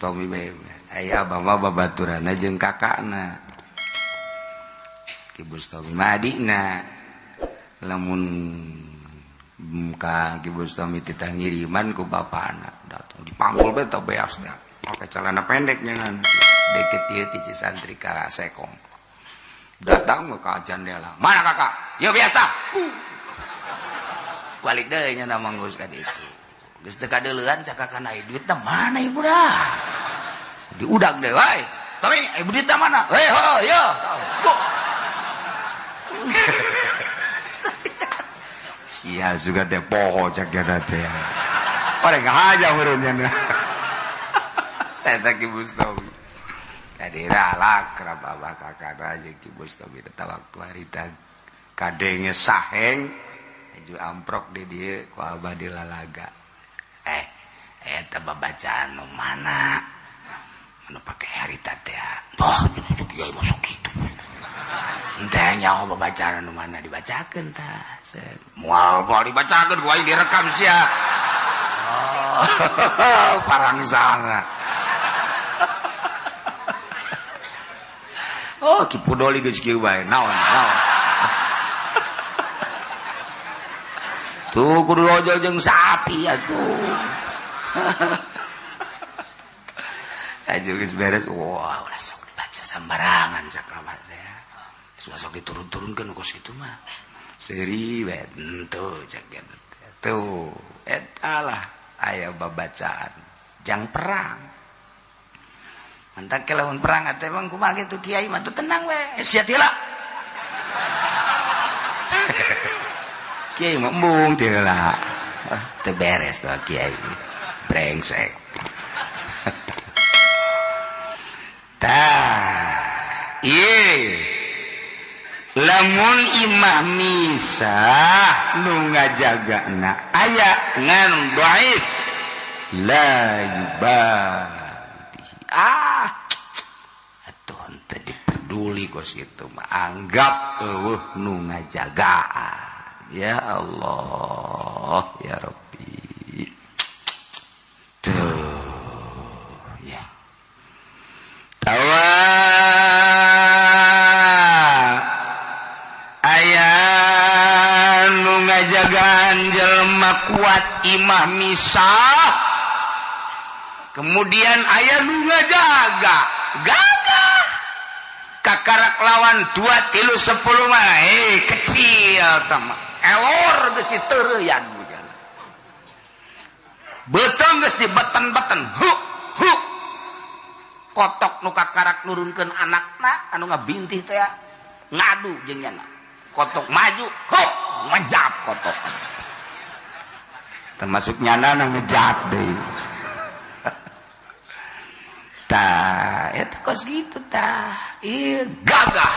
Bustami bae. Aya abah mah babaturanna jeung kakakna. Ki Bustami mah adikna. Lamun ka Ki Bustami titah ngiriman ku bapana datang dipanggul bae teh beas teh. Pake celana pendek nyangan. Deket ieu ti Cisantri ka Sekong. Datang ke jandela. Mana kakak? Ya biasa. Balik deui nya manggus ka ditu. Geus teu kadeuleuan cakakan aya duitna mana ibu dah. Diudag deh wae. Tapi ibu duitna mana? Hei ho yo. Sia juga teh poho cak jana teh. Orang aja urunnya. Eta Ki Bustami. Kadira akrab abah kakak aja Ki Bustami eta waktu harita kadenge saheng aju amprok di dieu ku abah dilalaga. Eta babacaan nu mana? Anu pake harita teh. Bah, cucu kiai masuk kitu. Enteh nyaho babacaan nu mana dibacakeun tah. Moal moal dibacakeun ku aing direkam sia. Oh, parangsana. Oh, Ki Pudoli geus kieu bae. Naon, naon. Tuh kudu lojol jeung sapi atuh. Aju geus beres, wah, ulah sok dibaca sambarangan cak abah teh. Sudah sok diturun-turunkeun kos kitu mah. Seuri bae henteu cak dia. Tuh, eta lah aya babacaan jang perang. Mantak ke lamun perang atuh emang kumaha kitu kiai mah tuh tenang we. Sia teh lah. Kiai mah embung teh lah. Teu beres tuh kiai. Brengsek. Tah, ieu lamun imah misah nu ngajagana aya ngan dhaif la yubah. Ah, atuh henteu diperduli kos kitu mah anggap eueuh nu ngajagaan. Ya Allah, ya Rabbi. Tuh, ya. Tawa aya nu ngajagaan jelema kuat imah misah. Kemudian aya nu ngajaga gagah kakarak lawan 2 3 10 mah kecil tama elor geus diteureuyan beuteung geus dibeten-beten hu hu kotok nu kakarak nurunkeun anakna anu ngabintih teh ngadu jeung nyana kotok maju hu ngejap kotok termasuk nyana na ngejap deui. Tah, eta kos gitu tah. Ieu gagah.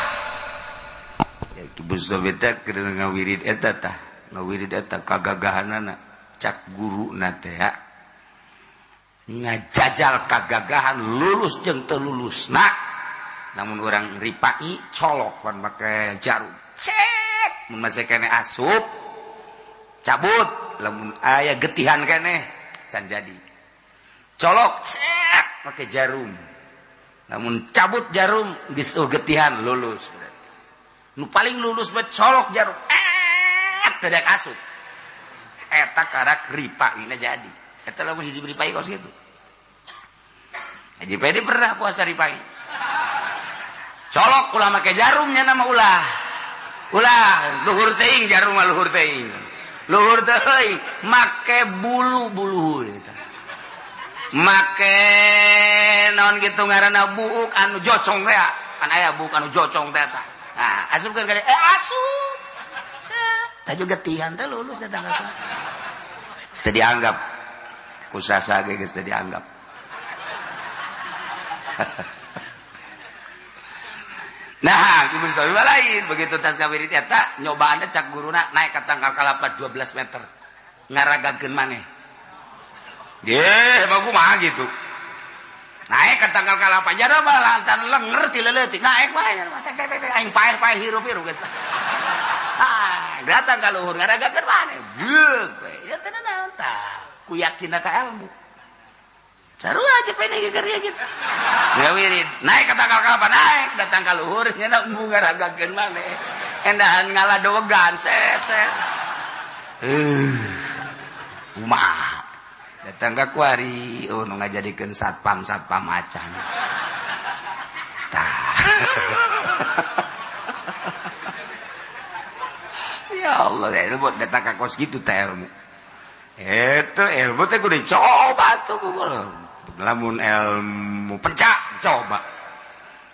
Ya Ki Bustami teh keur ngawirid eta tah, ngawirid eta kagagahanana cak guruna teh ngajajal kagagahan lulus jeung teu lulusna. Namun urang ripai colok pan make jarum. Cek mun masih keneh asup cabut lamun aya getihan keneh can jadi. Colok cek pakai jarum, namun cabut jarum geus getihan lulus berarti. Nu paling lulus bae colok jarum, teu daek asup. Eta karak ripaina jadi. Eta lamun hiji ripai kos kitu. Haji Pedi pernah puasa ripai. Colok ulah make jarumnya nama ulah. Ulah luhur teuing jarum mah luhur teuing. Luhur teuing make bulu-bulu eta. Make naon gitu ngaranna buuk anu jocong teh kan aya buuk anu jocong teh tah. Nah, asupkeun ka asup. Tah juga getihan teh lulus eta tanggal. Geus teu dianggap. Ku sasa ge geus teu dianggap. Nah, Ki Bustami lain begitu tas ngawirid eta nyobaanna cak guruna naik ka tangkal kalapa 12 meter. Ngaragakeun maneh. Geh, bagus mah gitu. Naik ke tangkal kalapa jara mah lantan lenger ti leutik naik bae tek tek tek aing paeh-paeh hirup-hirup geus. Ah, datang ka luhur ngaragakeun maneh. Geuk we. Ya teh naon tah? Ku yakinna ka ilmu. Sarua aja pene ge gitu. Ngawirid naik ka tangkal kalapa naik datang ka luhur nya embung ngaragakeun maneh. Endahan ngaladowegan set set. Kumaha datang ka kuari oh nu ngajadikeun satpam satpam acan. Tah. Ya Allah, ilmu datang ka kos kitu teh ilmu. Eta ilmu teh kudu dicoba tuh kudu. Lamun ilmu pencak coba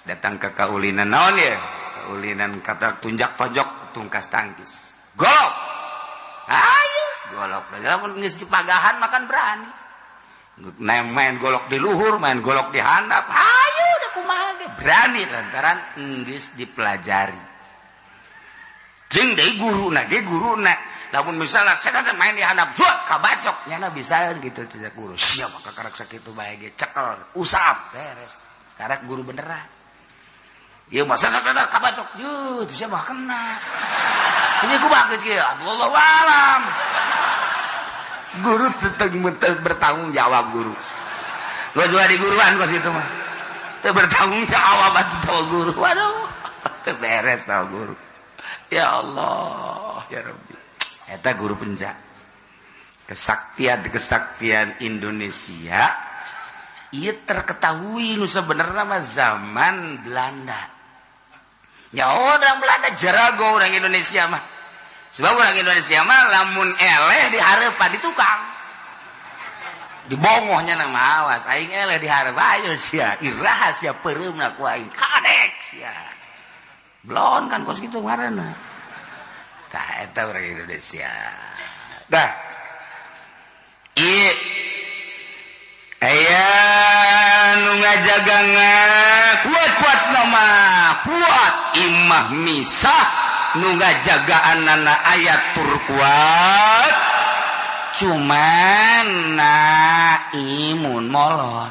datang ke kaulinan naon ya kaulinan kata tunjak tonjok tungkas tangkis golok ayo golok lamun geus dipagahan makan berani main golok di luhur main golok di handap ayo udah kumaha ge berani lantaran geus dipelajari jeung deui guruna ge guruna lamun misalnya saya main di handap zuat kabacok nyana bisa gitu tidak guru siapa kakarek sakitu bae ge cekel usap beres karek guru beneran ieu mah saya kabacok yeuh teu siapa kena ieu kumaha geus kieu wallahu alam guru tetep bertanggung jawab guru geus di guruan kos itu mah teu bertanggung jawab atuh guru waduh teu beres tau guru ya Allah ya Rabbi eta guru pencak kesaktian Indonesia ieu terketahui nu sebenarnya mah zaman Belanda ya orang Belanda jarago orang Indonesia mah sebab orang Indonesia mah lamun eleh dihareupan di tukang dibongohnya nama awas aing eleh dihareup ayo sia iraha sia peureumna ku aing kadek sia blon kan kos kitu ngaranna tah eta urang Indonesia. Dah. Ieu aya nu ngajagangan kuat-kuat nama kuat imah misah nu ngajagaanana aya tur kuat cuman na imun molor.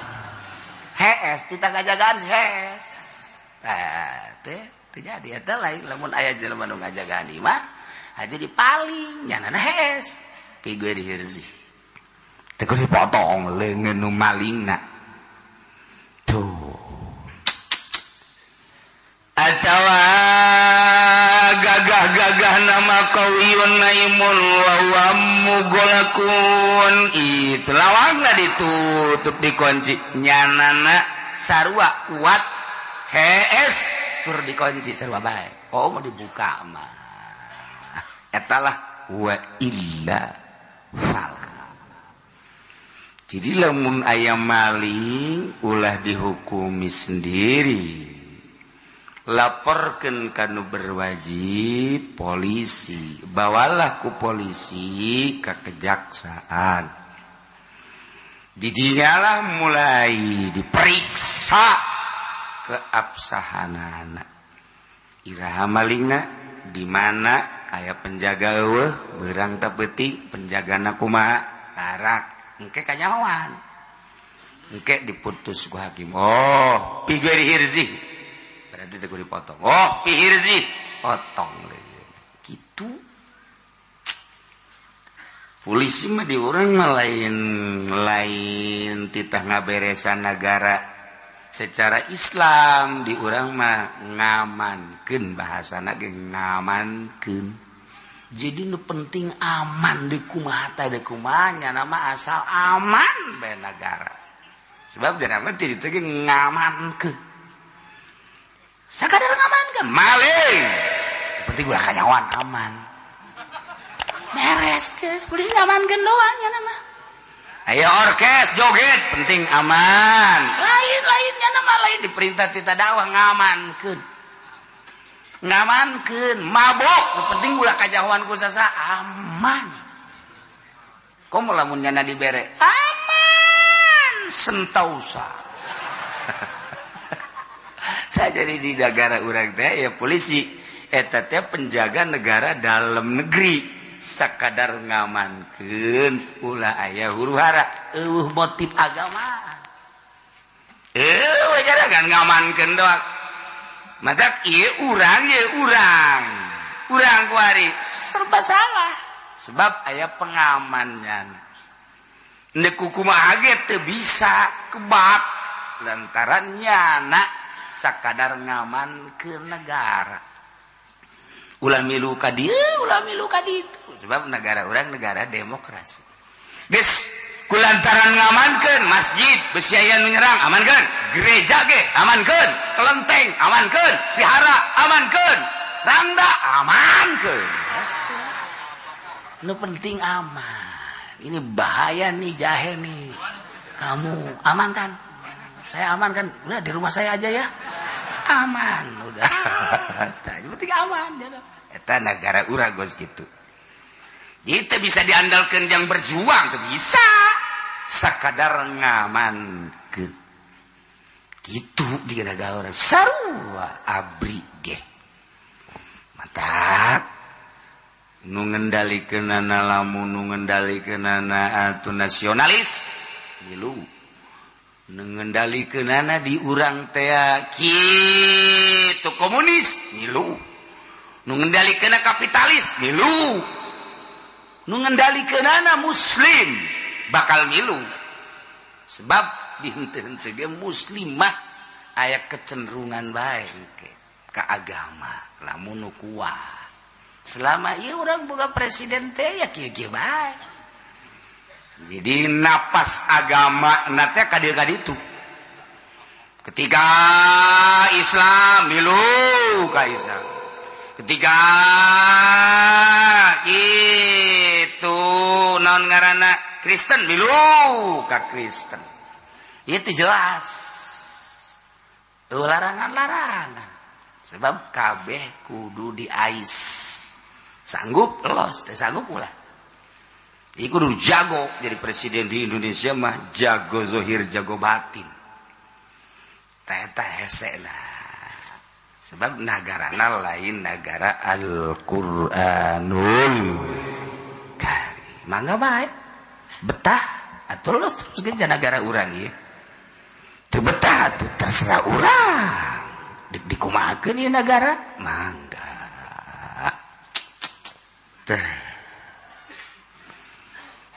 Hees tita ngajagaan hees. Tah teh teu jadi eta lain lamun aya jelema nu ngajagaan imah aja dipaling nyanana hees pigue dihirzi teu kudu dipotong leungeun nu malingna tuh atawa gagah-gagah nama qawiyun naimun wa huwa mughlaqun itu lawangna ditutup dikunci nyanana sarua kuat hees tur dikunci sarua bae oh mau dibuka mah etalah wa illa fala. Jadi lamun aya maling ulah dihukumi sendiri, laporkeun ka nu berwajib polisi, bawalah ku polisi ke kejaksaan. Didinyalah mulai diperiksa keabsahanana. Iraha malingna di mana? Aya penjaga eueuh beurang teu peuting penjagana kumaha tarak engke kanyahoan engke diputus ku hakim oh pigue dihirzi berarti teu kudu dipotong oh pihirzi potong kitu polisi mah di urang mah lain titah ngaberesan nagara secara Islam di urang mah ngamankeun bahasana ge ngamankeun. Jadi nu penting aman di kumaha teh di kumaha nya nama asal aman bae nagara. Sebab dina mah ti ditu ge ngamankeun. Sakadar ngamankeun maling. Penting ulah kanyawan aman. Beres geus polisi ngamankeun doang nya nama. Ayo orkes joget penting aman. Lain-lainnya nama lain diperintah tita dakwah ngamankeun. Ngamankeun mabok nu penting ulah kajahoan ku sasa aman. Komo lamun nyana dibere aman sentausa. Saya jadi di negara urang teh ya polisi eta teh penjaga negara dalam negeri. Sakadar ngamankeun ulah aya huru-hara eueuh motif agama eueuh kan ngamankeun doang matak ieu urang ieu urang urang kuari serba salah sebab aya pengamannya. Ndek kumaha ge teu bisa kebak lantaran nyana sakadar ngaman ke negara. Ulah milu ka dieu, ulah milu ka ditu. Sebab negara urang negara demokrasi. Geus kulantaran ngamankeun masjid besi aya nu nyerang amankeun, gereja ge amankeun, kelenteng amankeun, vihara amankeun, rangda amankeun. Nu penting aman. Ini bahaya nih jahe nih. Kamu aman kan? Saya aman kan? Udah di rumah saya aja ya. Aman udah. Yang penting aman. Eta negara urang geus kitu. Itu bisa diandalkan yang berjuang tuh bisa. Sakadar ngamankeun. Gitu di negara urang. Sarua abri ge. Mantap. Nu ngendalikeunana lamun nu ngendalikeunana atuh nasionalis milu, nu ngendalikeunana di urang teh kitu komunis milu, nu ngendalikeunana kapitalis milu, nu ngendalikeunana muslim bakal milu. Sebab di henteu-henteu ge muslimah aya kecenderungan bae ka agama lamun nu kuat. Selama iya orang buka presiden teh ya kieu-kieu bae. Jadi napas agama na teh ka dieu ka ditu. Ketika Islam milu ka Islam. Ketika itu naon ngaranna Kristen milu ka Kristen. Itu jelas. Tuh larangan-larangan. Sebab kabeh kudu diais. Sanggup los, teh sanggup ulah. Iku kudu jago jadi presiden di Indonesia mah jago zohir jago batin. Teh hese lah. Sebab nagarana lain negara Al-Qur'anul Karim. Mangga bae. Betah atuh los terus ge nagara urang ieu. Teu betah atuh terserah urang. Dek dikumahakeun ieu nagara? Mangga.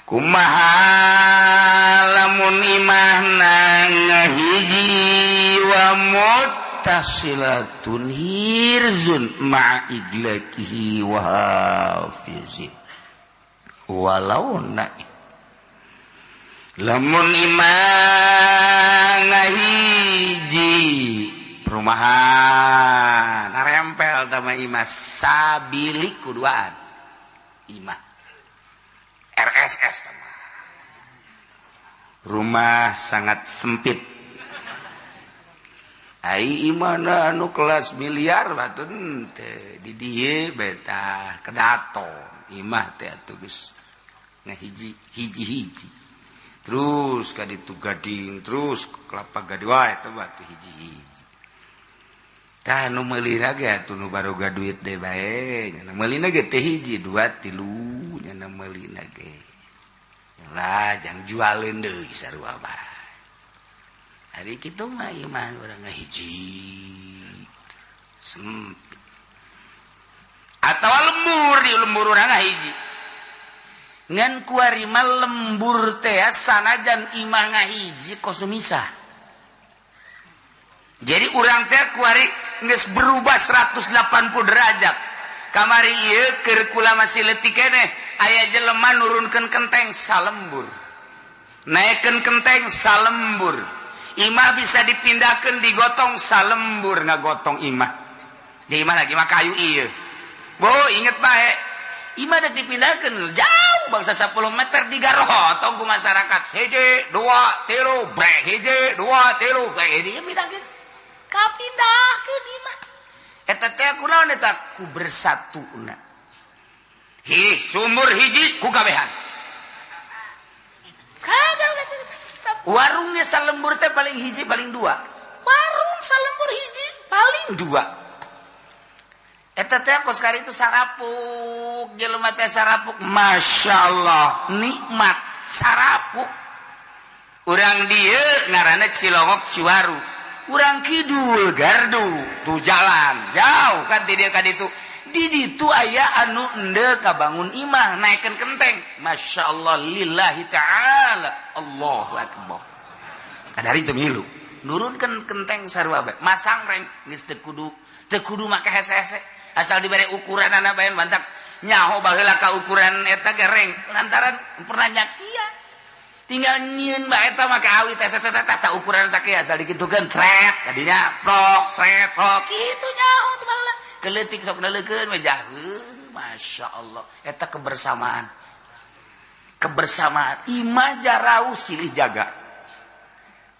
Kumaha lamun imahna ngahiji wa muttasilatun hirzun ma'a iglakihi wa hafizin walau na lamun imah ngahiji perumahan narempel sama imah sabilik kuduaan imah RSS teman. Rumah sangat sempit. Ai imana anu kelas miliar batun teh di dieu beta kedaton imah teh atuh geus ngahiji hiji-hiji. Terus ka ditu gading, terus kelapa gading wae teh batu hiji-hiji. Tah nu meulina ge atuh nu baroga duit deui bae nya meulina ge teh hiji dua tilu nya meulina ge lah jang jualeun deui sarua bae. Ari kitu mah iman urang ngahiji sempit atawa lembur di lembur urang ngahiji ngan kuari mah lembur teh sanajan imah ngahiji kos nu misah. Jadi urang teh kuari geus berubah 180 derajat. Kamari ieu keur kula masih leutik keneh aya jelema nurunkeun kenteng salembur. Naekeun kenteng salembur. Imah bisa dipindahkeun digotong salembur ngagotong imah. Di imah lagi mah kayu ieu. Bo inget bae. Imah da dipindahkeun jauh bangsa 10 meter digarotong ku masyarakat. Hiji, dua, tilu, brek hiji, dua, tilu, brek hiji pindahkeun. Kapindahkeun imah. Eta teh kunaon eta ku bersatuna. Hi sumur hiji ku kabehan. Warungnya salembur teh paling hiji paling dua. Warung salembur hiji paling dua. Eta teh kos kari itu sarapuk, jelema teh sarapuk. Masya Allah, nikmat sarapuk. Urang dieu ngaranna Cilongok Ciwaru. Urang kidul gardu tuh jalan jauh kan ti dieu ka ditu. Di ditu aya anu endeu kabangun imah naikeun kenteng. Masya Allah lillahi ta'ala. Allahu akbar. Kadari teu milu. Nurunkeun kenteng sarua bae. Masang reng geus teu kudu make hese-hese. Asal dibere ukuranana bae mantak nyaho baheula ka ukuran eta ge reng lantaran pernah nyaksia. Tinggal nyieun bae eta make awi teh teh ukuran sakieu asal dikitukeun sret tadinya prok sret prok kitu nyaho teh baheula. Keleutik sok neuleukeun we jaheuh. Masya Allah eta kebersamaan. Kebersamaan imah jarauh silih jaga.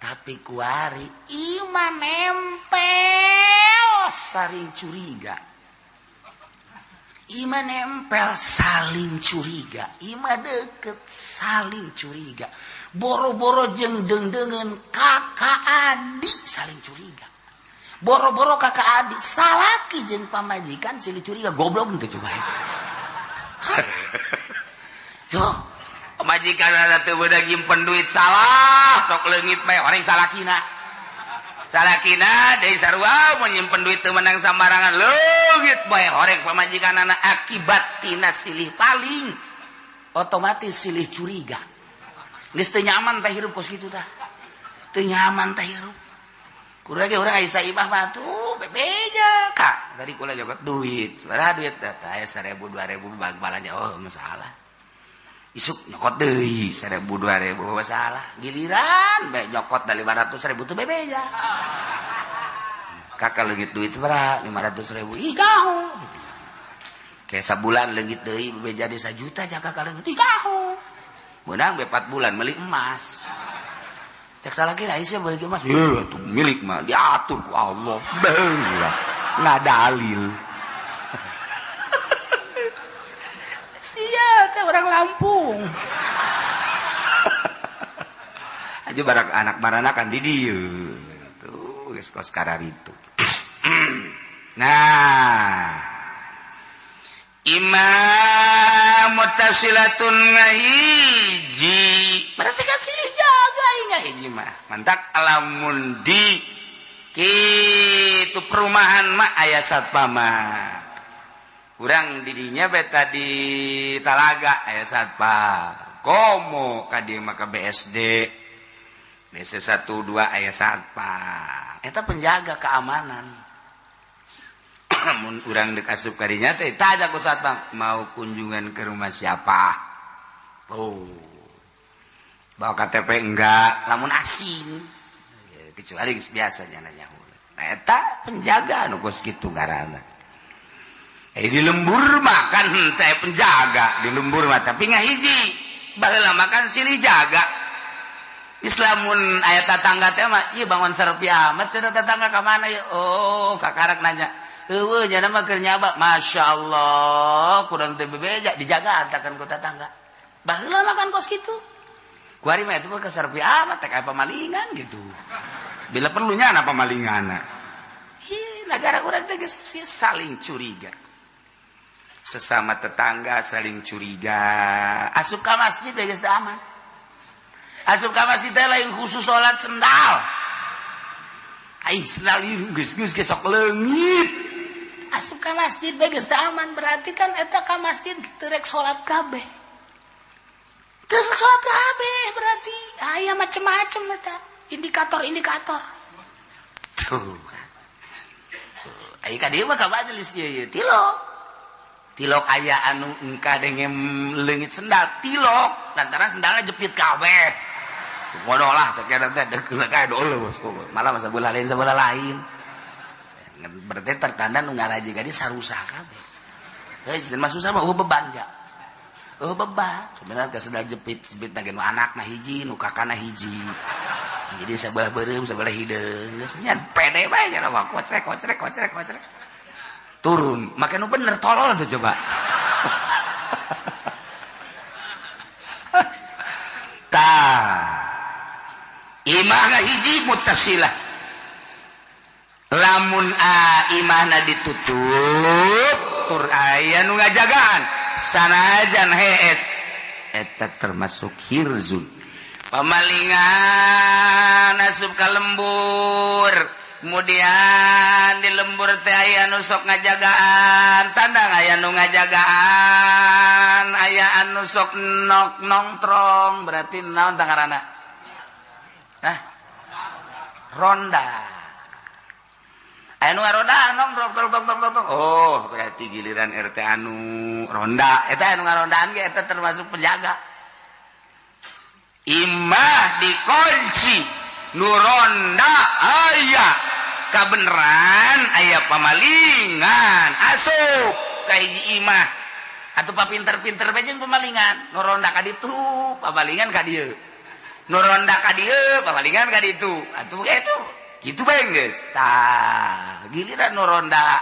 Tapi kuari imah nempel saling curiga. Imah nempel saling curiga. Imah deket saling curiga. Boro-boro jeung deung-deungeun kakak adik saling curiga. Boro-boro kakak adik salaki jeung pamajikan silih curiga. Goblok teu coba. So, pamajikan ada teu beunang nyimpen duit salah, sok leungit bae orang salakina. Salakina deui sarua mun nyimpen duit teu menang sambarangan leungit bae horeng pamajikanana akibat tina silih paling otomatis silih curiga. Geus teu nyaman teh hirup kos kitu tah. Teu nyaman teh hirup. Kurang ge urang aya saimah mah tuh bebeja ka. Tadi kula jogot duit, sabaraha duit teh aya 1000 2000 bag balanja oh masalah. Isuk nyokot deui 1000 2000 masalah. Giliran bae nyokot da 500.000 teu bebeja. Kakak leungit duit sabaraha 500.000. Ih gaho. Kayak sabulan leungit deui bebeja di 1 juta jaka leungit. Ih gaho. Meunang be 4 bulan meuli emas. Cek salaki lah isya beli emas. Ye atuh milik mah diatur ku Allah. Beuh. Ngadalil. Sia teh orang Lampung. Aja barak anak baranakan di dieu. Tuh geus kos kararitu. Nah, imam mutasilatun ngahiji. Berarti kan silih jaga ngahiji mah. Mantak lamun di kitu perumahan mah aya satpam mah. Urang didinya beta di Talaga aya satpam. Komo ka dieu mah ka BSD. BC 1 2 aya satpam. Eta penjaga keamanan. Mun urang dek asup ka dinya teh tanya ku satpam, mau kunjungan ke rumah siapa? Oh. Bawa KTP enggak, lamun asing. Kecuali geus biasa nya nanya. Nah eta penjaga anu kos kitu ngaranna. Di lembur makan teh penjaga di lembur mah tapi ngahiji baheula makan silih jaga. Islamun aya tatangga teh mah ieu bangun serpi amat cenah tetangga ka mana ieu? Oh, kakarak nanya. Eueuh nya mah keur nyaba. Masyaallah, kurang teh bebeja dijaga antakan ku tetangga. Baheula makan kos kitu. Kuari mah itu mah kaserpi amat teh aya pamalingan gitu. Bila perlunya ana pamalinganna. Ih, nagara urang teh geus saling curiga. Sesama tetangga saling curiga. Asup ka masjid geus teu aman. Asup ka masjid teh lain khusus salat sendal. Aing sendal ieu geus geus sok leungit. Asup ka masjid geus teu aman berarti kan eta ka masjid teu rek salat kabeh. Teu rek salat kabeh berarti aya macem-macem eta indikator-indikator. Tuh. Ai ka dieu mah ka majelis ieu tilok. Tilok aya anu engka denge leungit sendal tilok lantaran sendalna jepit kabeh. Bodoh lah sakieu teh deuk kae dulu bos. Malah sabelah lain sabelah lain. Berarti tertanda nu ngaraji ka dieu sarusa kabeh. Heuh mah susah mah eueuh beban ja. Eueuh beban. Sebenarnya teh sendal jepit-jepit na ge nu anakna hiji, nu kakana hiji. Jadi sabelah beureum sabelah hideung. Geus nya pede bae nya mah kocrek kocrek kocrek kocrek. Turun, makin bener tolol tuh coba. Tah. Imah hiji muttasilah. Lamun a imahna ditutup, tur aya nu ngajagaan, sanajan hees eta termasuk hirzun. Pamalingan asup ka lembur. Kemudian di lembur teh aya anu sok ngajagaan, tandang aya nu ngajagaan, aya anu sok nok nongtrong, berarti naon tah ngaranna? Hah? Ronda. Aya nu ngaronda nongtrong trong trong trong trong. Oh, berarti giliran RT anu ronda. Eta anu ngarondaan ge eta termasuk penjaga. Imah dikunci, nu ronda aya. Kabeneran aya pamalingan asup ka hiji imah atuh papinter-pinter bae jeung pamalingan nu ronda ka ditu pamalingan ka dieu nu ronda ka dieu pamalingan ka ditu atuh kitu kitu bae geus tah giliran nu ronda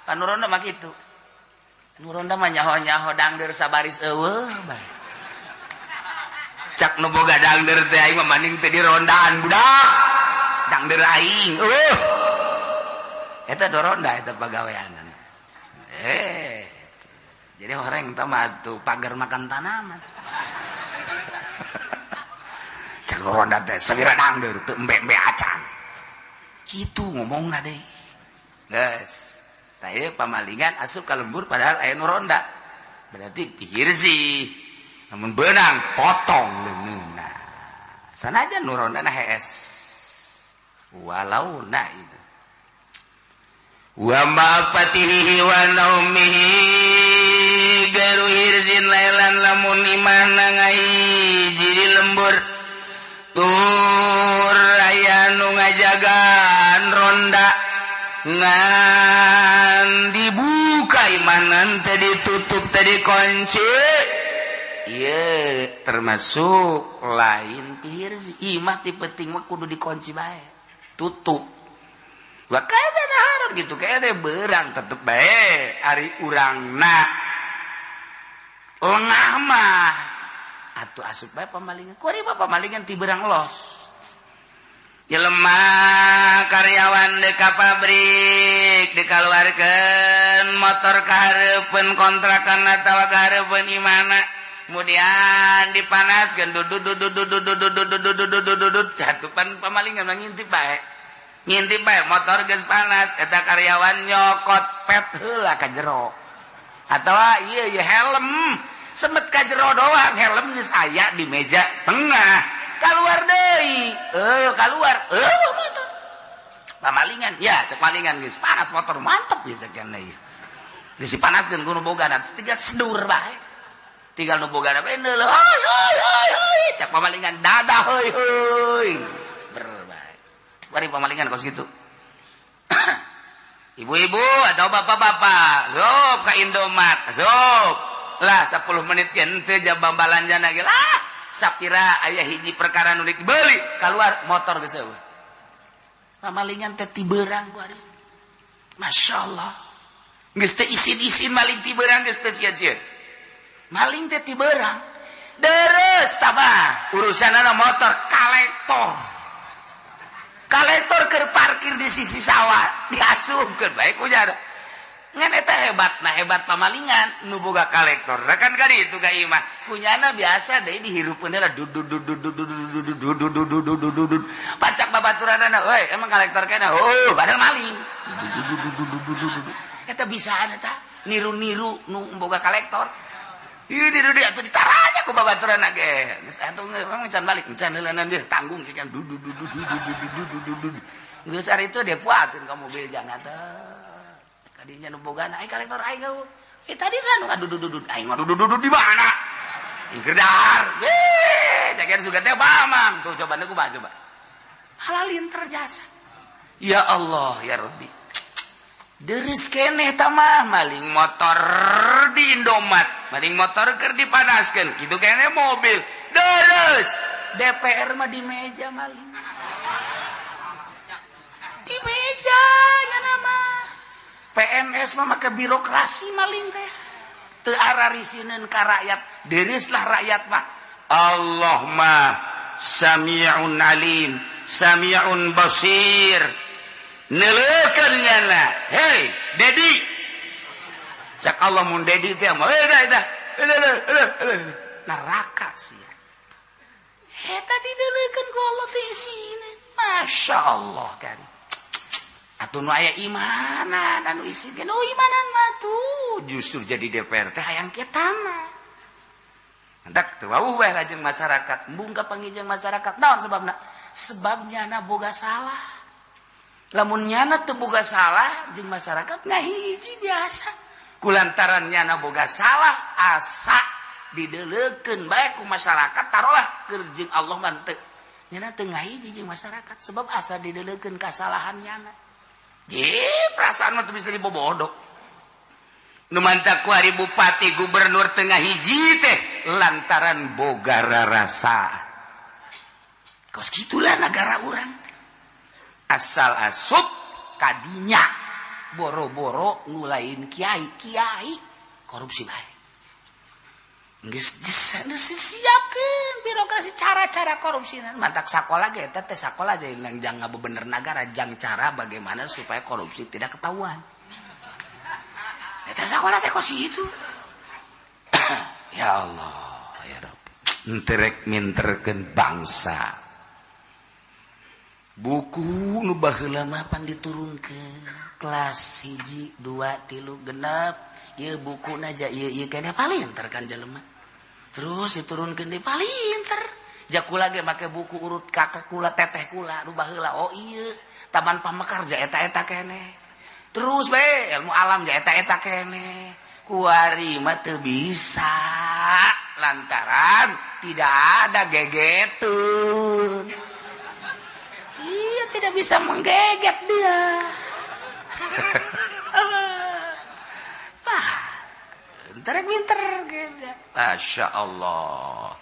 pan nu ronda mah kitu nu ronda mah nyaho-nyaho dangdeur sabaris eueuh bae cak nu boga dangdeur teh aing mah maning teh dirondaan budak dangdeur aing eueuh eta doronda eta pagaweanan jadi orang teh mah tuh pagar makan tanaman cak ronda teh sawira dangdeur teu embe-embe acan kitu ngomongna deui geus tah ieu pamalingan asup ka lembur padahal aya nu ronda berarti pihir sih namun beunang potong leungeunna sanajan nu rondana hees walau naib wa ma fatihi wa naumihi garu hirzin lailan lamun imahna ngahiji di lembur tur aya nu ngajagaan ronda ngan dibuka imanan teh ditutup teh dikunci ieu termasuk lain pihirzi imah ti penting mah kudu dikunci bae tutup wa kada naharon gitu kayaknya berang tetep bae ari urangna lengah mah atuh asup bae pamalingan kuari mah pamalingan ti berang los jelema karyawan di ka pabrik dikaluarkeun motor ka hareupeun kontrakan atawa ka hareupeun imahna kemudian dipanaskeun dudut dudut dudut dudut dudut dudut dudut atuh pan pamalingan mah ngintip bae ngintip bae motor geus panas eta karyawan nyokot pet heula ka jero atawa ieu ieu helm semet ka jero doang helm geus aya di meja tengah keluar deui keluar motor pamalingan ya cek malingan geus panas motor mantep ya sekian deui geus dipanaskeun ku nu bogana tinggal sedur bae tinggal nu bogana bae neuleuh heuy heuy heuy heuy cek pamalingan dadah heuy heuy bari pamalingan kos gitu. Ibu-ibu atau bapak-bapak, zop ka Indomaret, zop. Lah 10 menit henteu jabang balanjana ge lah. Sapira aya hiji perkara nu dibeli, keluar motor geus eueuh. Pamalingan teh ti beurang ku ari. Masyaallah. Geus teh isin-isin maling ti beurang geus teh sieun-sieun. Maling teh ti beurang. Deres tabah urusanana motor kalektor. Kalektor keur parkir di sisi sawah diasupkeun bae ku jara ngan eta hebat nah hebat pamalingan nu boga kalektor kan kali itu ka imah kunyana biasa deui dihirupeun heula dudut dudut dudut dudut dudut dudut dudut dudut pacak babaturanana euy emang kalektor kana oh padahal maling eta bisaan eta niru-niru nu boga kalektor ieu niru dia atuh ditaranya ku babaturanna ge geus atuh memang can balik can heulana dia tanggung sekian dudut dudut dudut dudut dudut geus ari itu dia fuakeun ka mobil jana teh kadinya nu bogana aing kalektor aing geuh tadi kan nu dudut dudut aing mah dudut dudut di mana aing keur dahar ge cager sugan teh bamang tuh coba nu kumaha coba halalin terjasa ya Allah ya Rabbi deres keneh ta mah maling motor di Indomaret maling motor keur dipanaskeun kitu keneh mobil deres DPR mah di meja maling di meja nya mah PNS mah make birokrasi maling teh teu ararisineun ka rakyat dereslah rakyat mah Allah mah sami'un alim sami'un basir neleukeun nyana hei Dedi cak Allah mun Dedi teh mah dah neraka sia eta dideleukeun ku Allah teh isina Masya Allah kan. Atuh nu aya imanan anu isi ge nu imanan mah tuh justru jadi DPR teh hayang kieu tanah. Hendak teu wawuh bae lajeng masyarakat, embung ka panggih jeung masyarakat. Naon sebabna? Sebab nyana boga salah. Lamun nyana teu boga salah jeung masyarakat ngahiji biasa. Kulantaran nyana boga salah asa dideleukeun bae ku masyarakat tarolah keur jeung Allah mah teu. Nyana teu ngahiji jeung masyarakat sebab asa dideleukeun kasalahan nyana. Je, perasaan mah teu bisa dibobodok. Nu mantak ku ari bupati gubernur tengah hiji teh lantaran boga rarasa. Kos kitulah negara urang. Asal asup kadinya boro-boro nu lain kiai, kiai korupsi bae. Geus disiapkeun birokrasi cara-cara korupsi mantak sakola ge eta teh sakola jadi jang ngabebener nagara jang cara bagaimana supaya korupsi tidak ketahuan. Eta sakola teh kos kitu. Ya Allah, ya Rabb. Henteu minterkeun bangsa. Buku nu baheula mah pan diturunkeun kelas 1 2 3 genep ieu bukuna ja ieu ieu keneh palinter kan jelema. Terus diturunkeun di palinter. Jakula ge make buku urut kakak kula teteh kula nu baheula oh ieu Taman Pamekar ja eta-eta keneh. Terus bae ilmu alam ja eta-eta keneh. Kuari mah teu bisa lantaran tidak ada gegetun. Iya tidak bisa menggeget dia. Wah, entar pinter gitu. Masya Allah.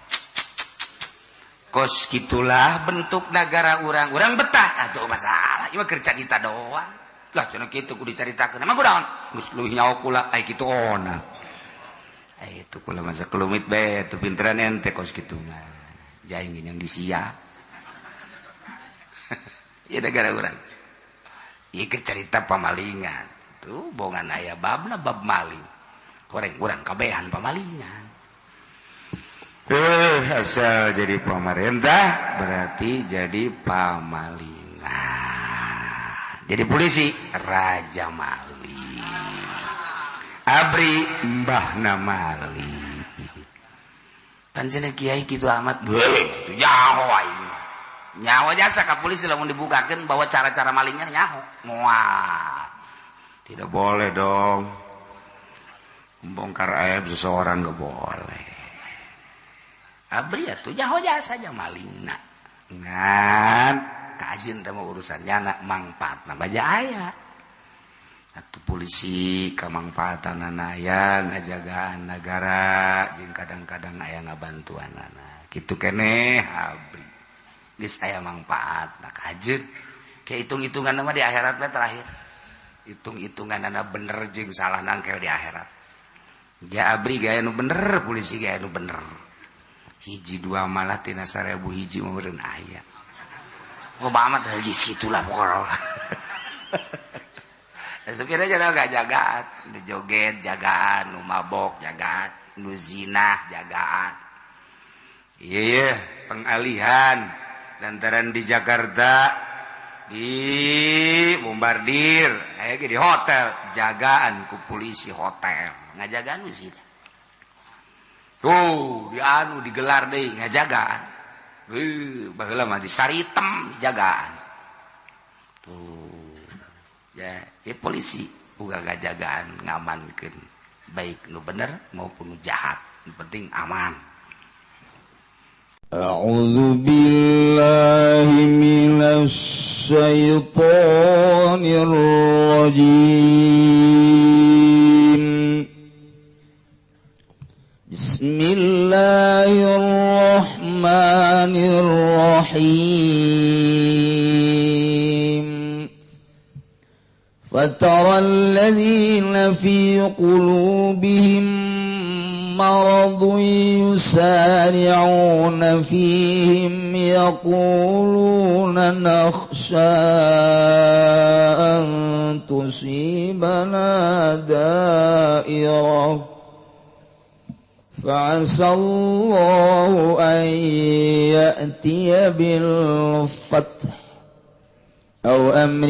Kos gitulah bentuk negara urang. Urang betah atuh masalah. Ieu mah kerja kita doang. Lah cenah kitu kudu dicaritakeun. Emang kunaon? Geus leuwih nyaho kula ai kitu ona. Ai itu kula masa kelumit bae teu pinteran ente kos kitu mah. Jaing yang disia. Ieu negara urang. Ieu keur carita pamalingan. Itu bongan aya babna bab maling. Koreng urang kabehan pamalingan. Asal jadi pemerintah berarti jadi pamalingan. Jadi polisi raja maling. Abri mbahna maling. Pancen kiai kitu amat. Beuh, itu nyaho aing mah. Nyaho jasa ka polisi lamun dibukakeun bahwa cara-cara malingnya nyaho. Moal. Tidak boleh dong. Membongkar aib seseorang enggak boleh. Abri atuh nyaho jasa nya malingna. Ngan kajeun teh mah urusan nyana mangpaatna baja aya. Atuh polisi kamangpaatanana aya ngajagaan nagara jeung kadang-kadang aya ngabantuanana. Kitu keneh abri. Geus aya mangpaatna kajeun. Ke hitung-hitunganna mah di akhirat mah terakhir. Hitung-hitunganana bener jeung salah nangkel di akhirat. Ga abri gaya nu bener, polisi gaya nu bener. Hiji dua malah tina 1000 hiji mah meureun aya. Loba amat geus kitulah pokona. Supirnya jangan gak jagaan, nu joget jagaan, nu mabok jagaan, nu zina jagaan. Iya, pengalihan lantaran di Jakarta di bombardir, aya ge di hotel jagaan ku polisi hotel, ngajagaan nu zina. Tuh, di anu digelar deui ngajagaan. Baheula mah di Saritem dijagaan. Tuh. Ya, ya polisi uga ngajagaan ngamankeun baik nu bener maupun nu jahat, nu penting aman. A'udzu billahi minasy syaithanir rajim. Bismillahirrahmanirrahim. فترى الذين في قلوبهم مرض يسارعون فيهم يقولون نخشى أن تصيبنا دائرة فعسى الله أن يأتي بالفتح أو أمر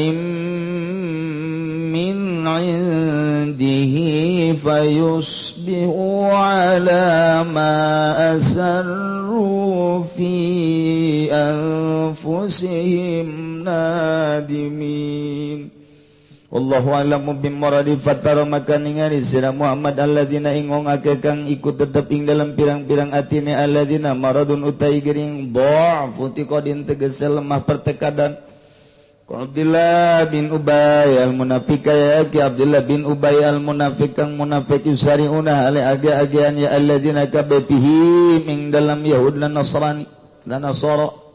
عنده فيصبحوا على ما أسروا في أنفسهم نادمين. Wallahu a'lamu bimuradi fatara maka ningali sira Muhammad alladzina ing wong akeh kang iku tetep ing dalam pirang-pirang atine alladzina maradun utai gering dha'fu tiqadin tegese lemah pertekadan. Abdullah bin Ubay al-munafiq ya ki Abdullah bin Ubay al-munafiq kang munafik yusariuna ale age-agean ya alladzina kabbihi ing dalam Yahud lan Nasrani lan Nasara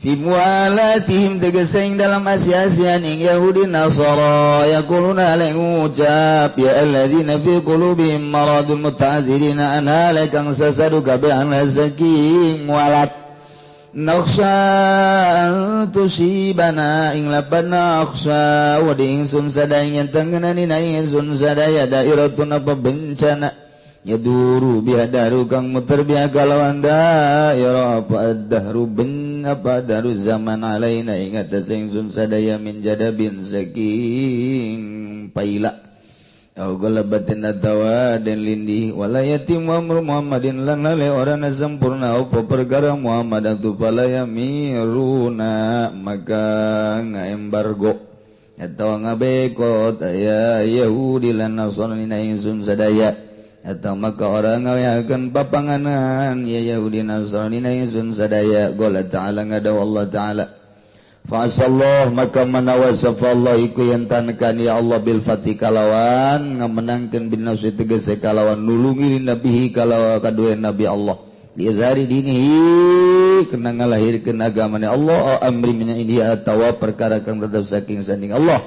fi mualatihim tegese ing dalam asi-asian ing Yahudi Nasara yaquluna ale ngucap ya alladzina fi qulubihim maradun muta'adzirina anha kang sasadu kabeh an saking mualat nakhsha tusibana ing lapan nakhsha wa di ingsun sadaya yen tengenani na ingsun sadaya dairatun apa bencana yaduru bihadaru kang muter biha kalawan dairah apa dahru ben apa daru zaman alaina ing atas ingsun sadaya min jadabin saking paila au galabatin atawa den lindih wala yatim amru Muhammadin lan lale ora sempurna apa perkara Muhammad atu pala yamiruna maka ngaembargo atawa ngabekot aya Yahudi lan Nasrani ingsun sadaya atau maka orang ngawehakeun papanganan ya Yahudi Nasrani ingsun sadaya. Qala ta'ala ngadaw Allah ta'ala fa'asallah maka manawa safallah iku yen tankan ya Allah bil fatih kalawan ngamenangkeun bin nafsi tegese kalawan nulungi nabihi kalawan kadue nabi Allah liazhari dinihi kena ngalahirkeun agamane Allah amri min ini atawa perkara kang tetep saking sanding Allah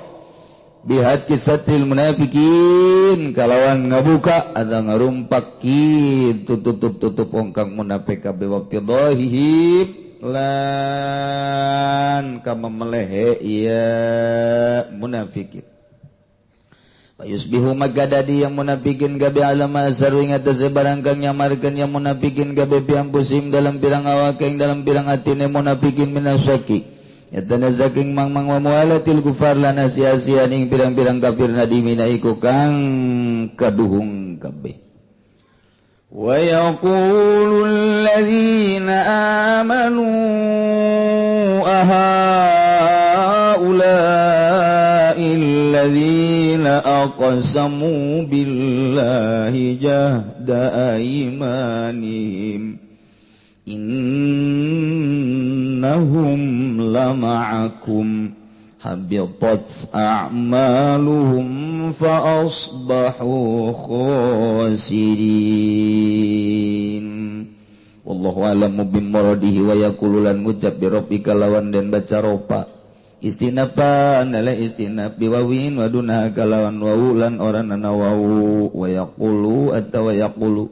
bihat kisatil munafikin kalawan ngabuka atau ngarumpak kitu tutup-tutup ongkang munafik kabeh waqti dhahihim lan kama melehe ya munafikin. Yusbihu maka dadi yang munafikin gabe alama asaru ing atase barang kang nyamarkeun yang munafikin gabe piampusim dalam pirang awake ing dalam pirang atine munafikin minasyaki yatana saking mang-mang wa mualatil kufar lan asia-asian ing pirang-pirang kafir nadimina iku kang kaduhung kabeh. Wa yaqulu alladzina amanu ahaula'i alladzina aqsamu billahi jahda aymanihim innahum lama'akum habitat a'maluhum fa asbahu khasirin. Wallahu a'lamu bimuradihi wa yaqulu lan ngucap bi rabbika lawan den baca ropa istinapan ala istinab biwawin waduna kalawan wawu lan ora nana wawu wa yaqulu atawa yaqulu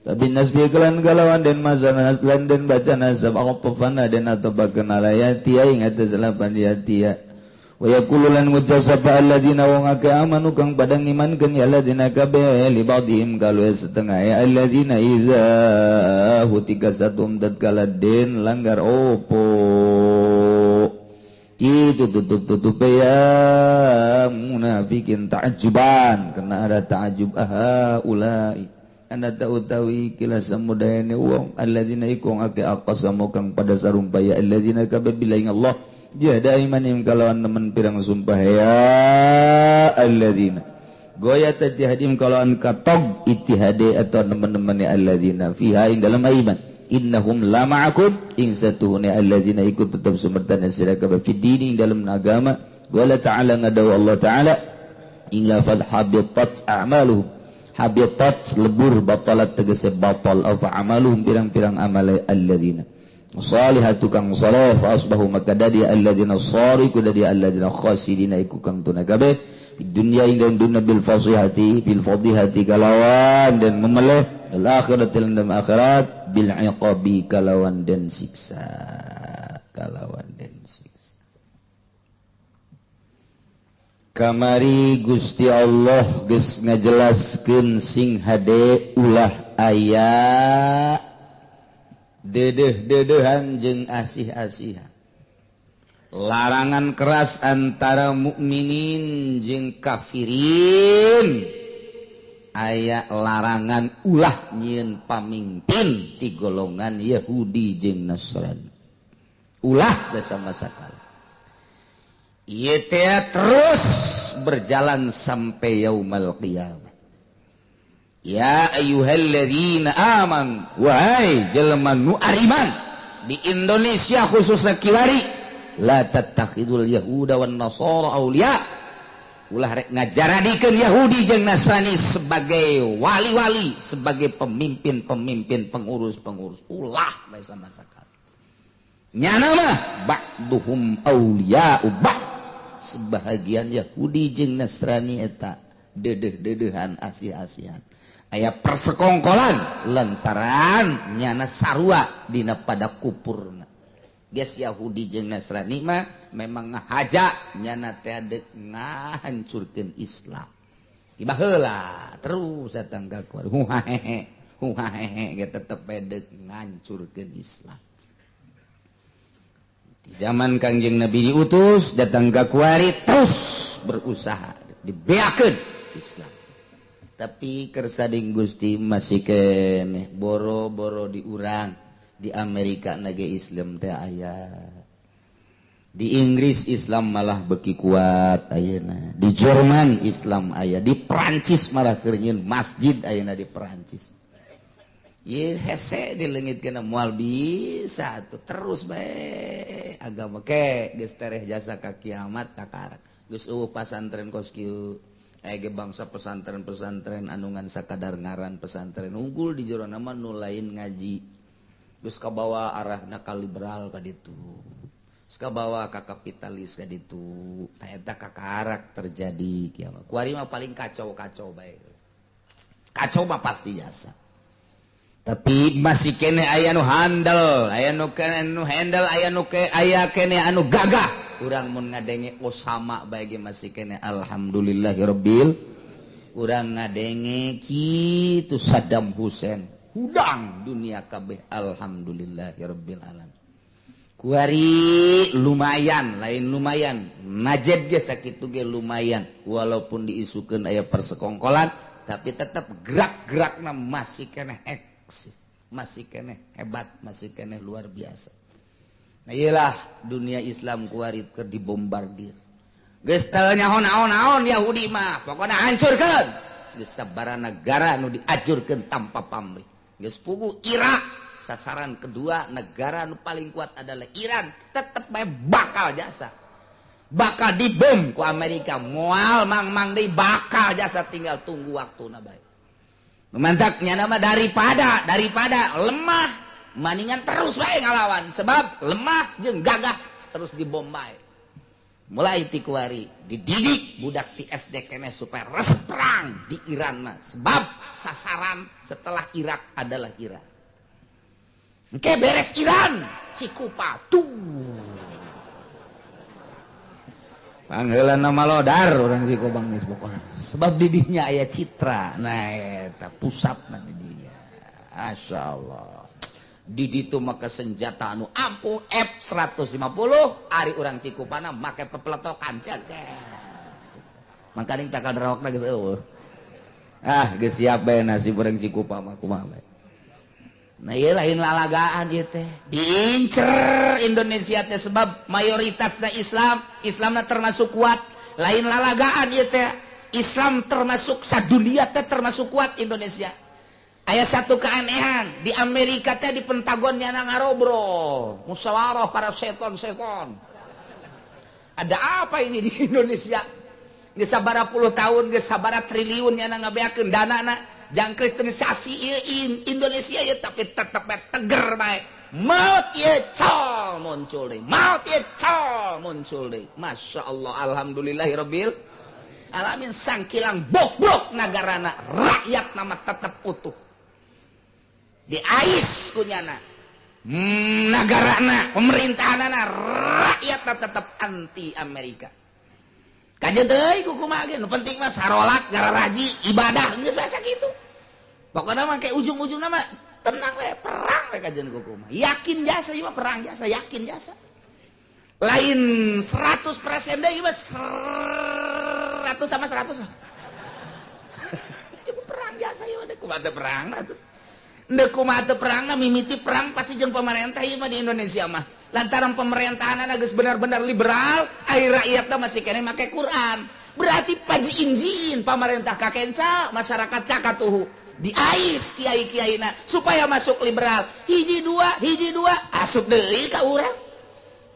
tapi nasbi kelan kalawan den mazana lan den baca nasab atfana den atabakeun ala yatia ing atas lapan yatia wa yaqulu lan ngucap sapa alladzina wong akeh amanu kang padang imankeun ya alladzina kabeh li ba'dihim kalu setengah ya alladzina idza hutika satum tatkala den langgar opo itu tutup-tutup ya munafikin ta'ajuban kena ada ta'ajub aha ulai anda ta'utawi kila samudayane wong alladzina iku akeh aqsamu kang pada sarumpah ya alladzina kabeh billahi Allah jahda imanim kalawan nemen pirang sumpah ya alladzina goya tajhadim kalawan katog ittihade atau nemen-nemene alladzina fiha ing dalam iman innahum la ma'akum ing satuhune alladzina ikut tetap sumertana sira kabeh fi dini dalam agama wala ta'ala ngadaw Allah ta'ala ing lafal habitat a'maluhum habitat lebur batalat tegese batal afa amaluhum pirang-pirang amale alladzina salihatu kang saleh fa asbahu maka dadi alladzina sariku dadi alladzina khasirina iku kang tuna kabeh di dunya ing dalam dunya bil fasihati bil fadihati kalawan dan memeleh al akhirat dalam akhirat bil iqabi kalawan dan siksa kalawan dan siksa. Kamari Gusti Allah geus ngajelaskeun sing hade ulah aya dedeh-dedehan jeung asih-asihan. Larangan keras antara mukminin jeung kafirin. Aya larangan ulah nyieun pamimpin ti golongan Yahudi jeung Nasrani. Ulah sama sakali. Ieu teh terus berjalan sampai yaumal qiyamah. Ya ayyuhalladzina amanu, wahai jelema nu ariman di Indonesia khususnya kiwari, la tattakhidul yahuda wan nasara auliya. Ulah rek ngajaradikeun Yahudi jeung Nasrani sebagai wali-wali, sebagai pemimpin-pemimpin, pengurus-pengurus. Ulah bae sama sakali. Nyana mah ba'duhum auliya'u ba'd. Sebahagian Yahudi jeung Nasrani eta dedeh-dedehan asih-asihan. Aya persekongkolan lantaran nyana sarua dina pada kupurna. Geus Yahudi jeung Nasrani mah memang ngahaja nyana teh deuk ngahancurkeun Islam. Tiba heula terus datang ka kuari huhahehe huhahehe ge tetep bae deuk ngahancurkeun Islam. Di zaman Kangjeng Nabi diutus datang ka kuari terus berusaha dibeakeun Islam. Tapi kersading Gusti masih keneh boro-boro diurang di Amerika nage Islam teh aya. Di Inggris Islam malah beki kuat ayeuna. Di Jerman Islam aya, di Perancis malah keur nyieun masjid ayeuna di Perancis. Ye hese dileungitkeun moal bisa atuh terus bae agama ke geus tereh jasa ka kiamat kakarak. Geus eueuh pasantren kos kieu. Aya bangsa pesantren-pesantren anu ngan sakadar ngaran pesantren unggul di jero nama nu lain ngaji. Geus kabawa arahna ka liberal ka ditu. Geus kabawa ka kapitalis ka ditu. Tah eta kakarak terjadi kiamat. Kuari mah paling kacau-kacau bae. Kacau mah pasti jasa. Tapi masih kene aya nu handel, aya nu kene nu handle, aya nu ke aya kene anu gagah. Urang mun ngadenge Osama bae ge masih kene alhamdulillahirabbil. Urang ngadenge kitu Saddam Hussein hudang dunia kabeh alhamdulillahirabbil alamin. Kuari lumayan, lain lumayan. Najib ge sakitu ge lumayan walaupun diisukeun aya persekongkolan tapi tetap gerak-gerakna masih keneh eksis, masih keneh hebat, masih keneh luar biasa. Nah, iyalah dunia Islam kuari keur dibombardir. Geus teu nyaho naon-naon Yahudi mah, pokona hancurkeun. Geus sabaraha negara nu diajurkeun tanpa pamrih. Geus puguh Irak, sasaran kedua negara nu paling kuat adalah Iran, tetep bae bakal jasa. Bakal dibom ku Amerika, moal mang-mang deui bakal jasa tinggal tunggu waktuna bae. Mantaknya nama daripada lemah maningan terus bae ngalawan sebab lemah jeung gagah terus dibom bae. Mulai ti kuari dididik budak ti SD keneh supaya resep perang di Iran mah sebab sasaran setelah Irak adalah Iran. Engke beres Iran Cikupa tuh. Pangheulana malodar urang Cikupa geus pokona. Sebab didinya aya citra. Nah eta pusatna didinya. Masyaallah. Di ditu make senjata anu ampuh F150 ari urang Cikupana make pepeletokan cek. Mangkaning takal rawakna geus eueuh. Ah geus siap bae nasib urang Cikupa mah kumaha bae. Nah ieu lain lalagaan ieu teh. Diincer Indonesia teh sebab mayoritasna Islam, Islamna termasuk kuat. Lain lalagaan ieu teh. Islam termasuk sadunia teh termasuk kuat Indonesia. Aya satu keanehan di Amerika teh di Pentagon nyana ngarobrol, musyawarah para seton-seton. Ada apa ini di Indonesia? Geus sabaraha puluh tahun, geus sabaraha triliun nyana ngabeakeun danana jang kristenisasi ieu Indonesia ieu tapi tetep bae teger bae. Maut ieu col muncul deui. Maut ieu col muncul deui. Masya Allah, alhamdulillahirabbil alamin sangkilang bobrok nagarana, rakyat nama tetep utuh. Diais kunyana nagarana, pemerintahanana, rakyatna tetep anti Amerika. Kajeun deui kumaha ge nu penting mah sarolat, ngararaji, ibadah geus biasa kitu. Pokona mah ke ujung-ujungna mah tenang we, perang we kajeun kumaha. Yakin jasa ieu mah perang jasa, yakin jasa. Lain 100% deui mah 100 sama 100. Perang biasa ieu mah kumaha teu perang atuh. Ndek kumaha teu perang mimiti perang pasti jeung pemerintah ieu mah di Indonesia mah. Lantaran pemerintahanna geus benar-benar liberal, ai rakyatna masih keneh make Quran. Berarti pajiin-jiin pamarentah kakenca, masyarakat kakatuhu. Diais kiai-kiaina supaya masuk liberal. Hiji dua asup deui ka urang.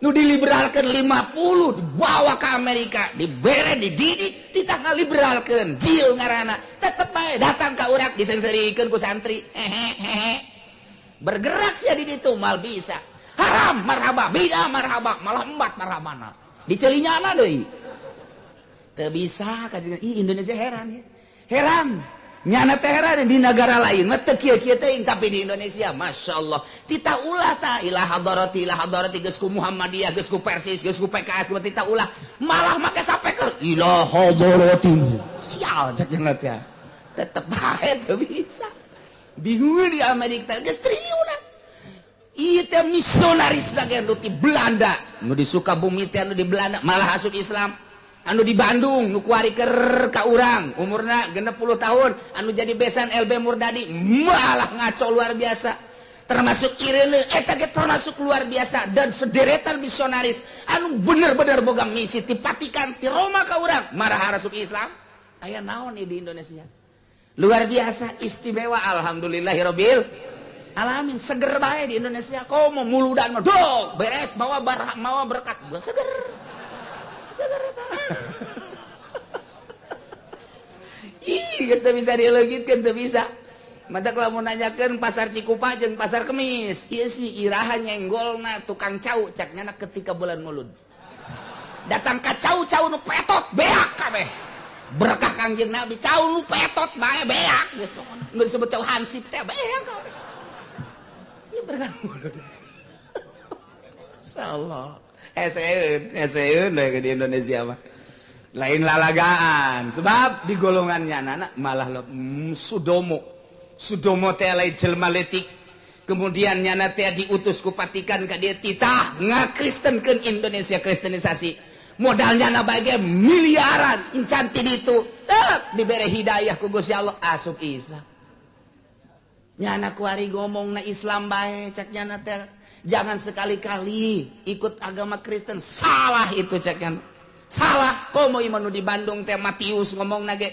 Nu diliberalkan 50 dibawa ke Amerika, dibere, dididik, ditah ngaliberalkeun, jil ngaranna. Tetep bae datang ka urang disengserikeun ku santri. Hehehe. Bergerak sia di ditu mal bisa. Haram marhaba, bidah marhaba, malah embat marhabana. Dicelinyana deui. Teu bisa kajian. Ih Indonesia heran ya. Heran. Nyana teh heran di negara lain mah teu kieu-kieu teuing, tapi di Indonesia masyaallah. Tita ulah ta ila hadarati geus ku Muhammadiyah, geus ku Persis, geus ku PKS, geus tita ulah. Malah make sapeker ila hadarati. Sial cek nya teh. Tetep bae teu bisa. Bingung di Amerika geus triliunan. Ieu teh misionaris lagi anu di Belanda, nu di Sukabumi teh anu di Belanda malah asup Islam. Anu di Bandung nu kuari keur ka urang umurna 60 tahun anu jadi besan LB Murdadi malah ngaco luar biasa, termasuk Irene eta ge termasuk luar biasa, dan sederetan misionaris anu bener-bener boga misi ti Vatikan ti Roma ka urang marah asup Islam. Aya naon di Indonesia luar biasa istimewa, alhamdulillahirabbil alamin. Seger bae di Indonesia komo muludan mah dog beres bawa barah mawa berkat seger. Seger eta. Ih, kita bisa dileugitkeun teu bisa. Matak lamun nanyakeun pasar Cikupa jeung pasar Kemis, ieu si iraha nyenggolna tukang cau cak nyana ketika bulan Mulud. Datang ka cau-cau nu petot beak kabeh. Berkah Kangjeng Nabi cau nu petot bae beak geus pokona. Nu disebut cau hansip teh beak kabeh. Ieu berkah Mulud. Insyaallah. Eseun di Indonesia mah lain lalagaan, sebab di golongannya anak malah Sudomo Sudomo teh lain jelma letik, kemudian nyana teh diutus ku Vatikan ka dieu titah ngakristenkeun Indonesia, kristenisasi modalnya na bae miliaran encan ti ditu tep dibere hidayah ku Gusti Allah asup Islam. Nyana kuari ngomongna Islam bae cek nyana teh jangan sekali-kali ikut agama Kristen, salah itu ceknya. Salah, komo ieu di Bandung teh Matius ngomong nage.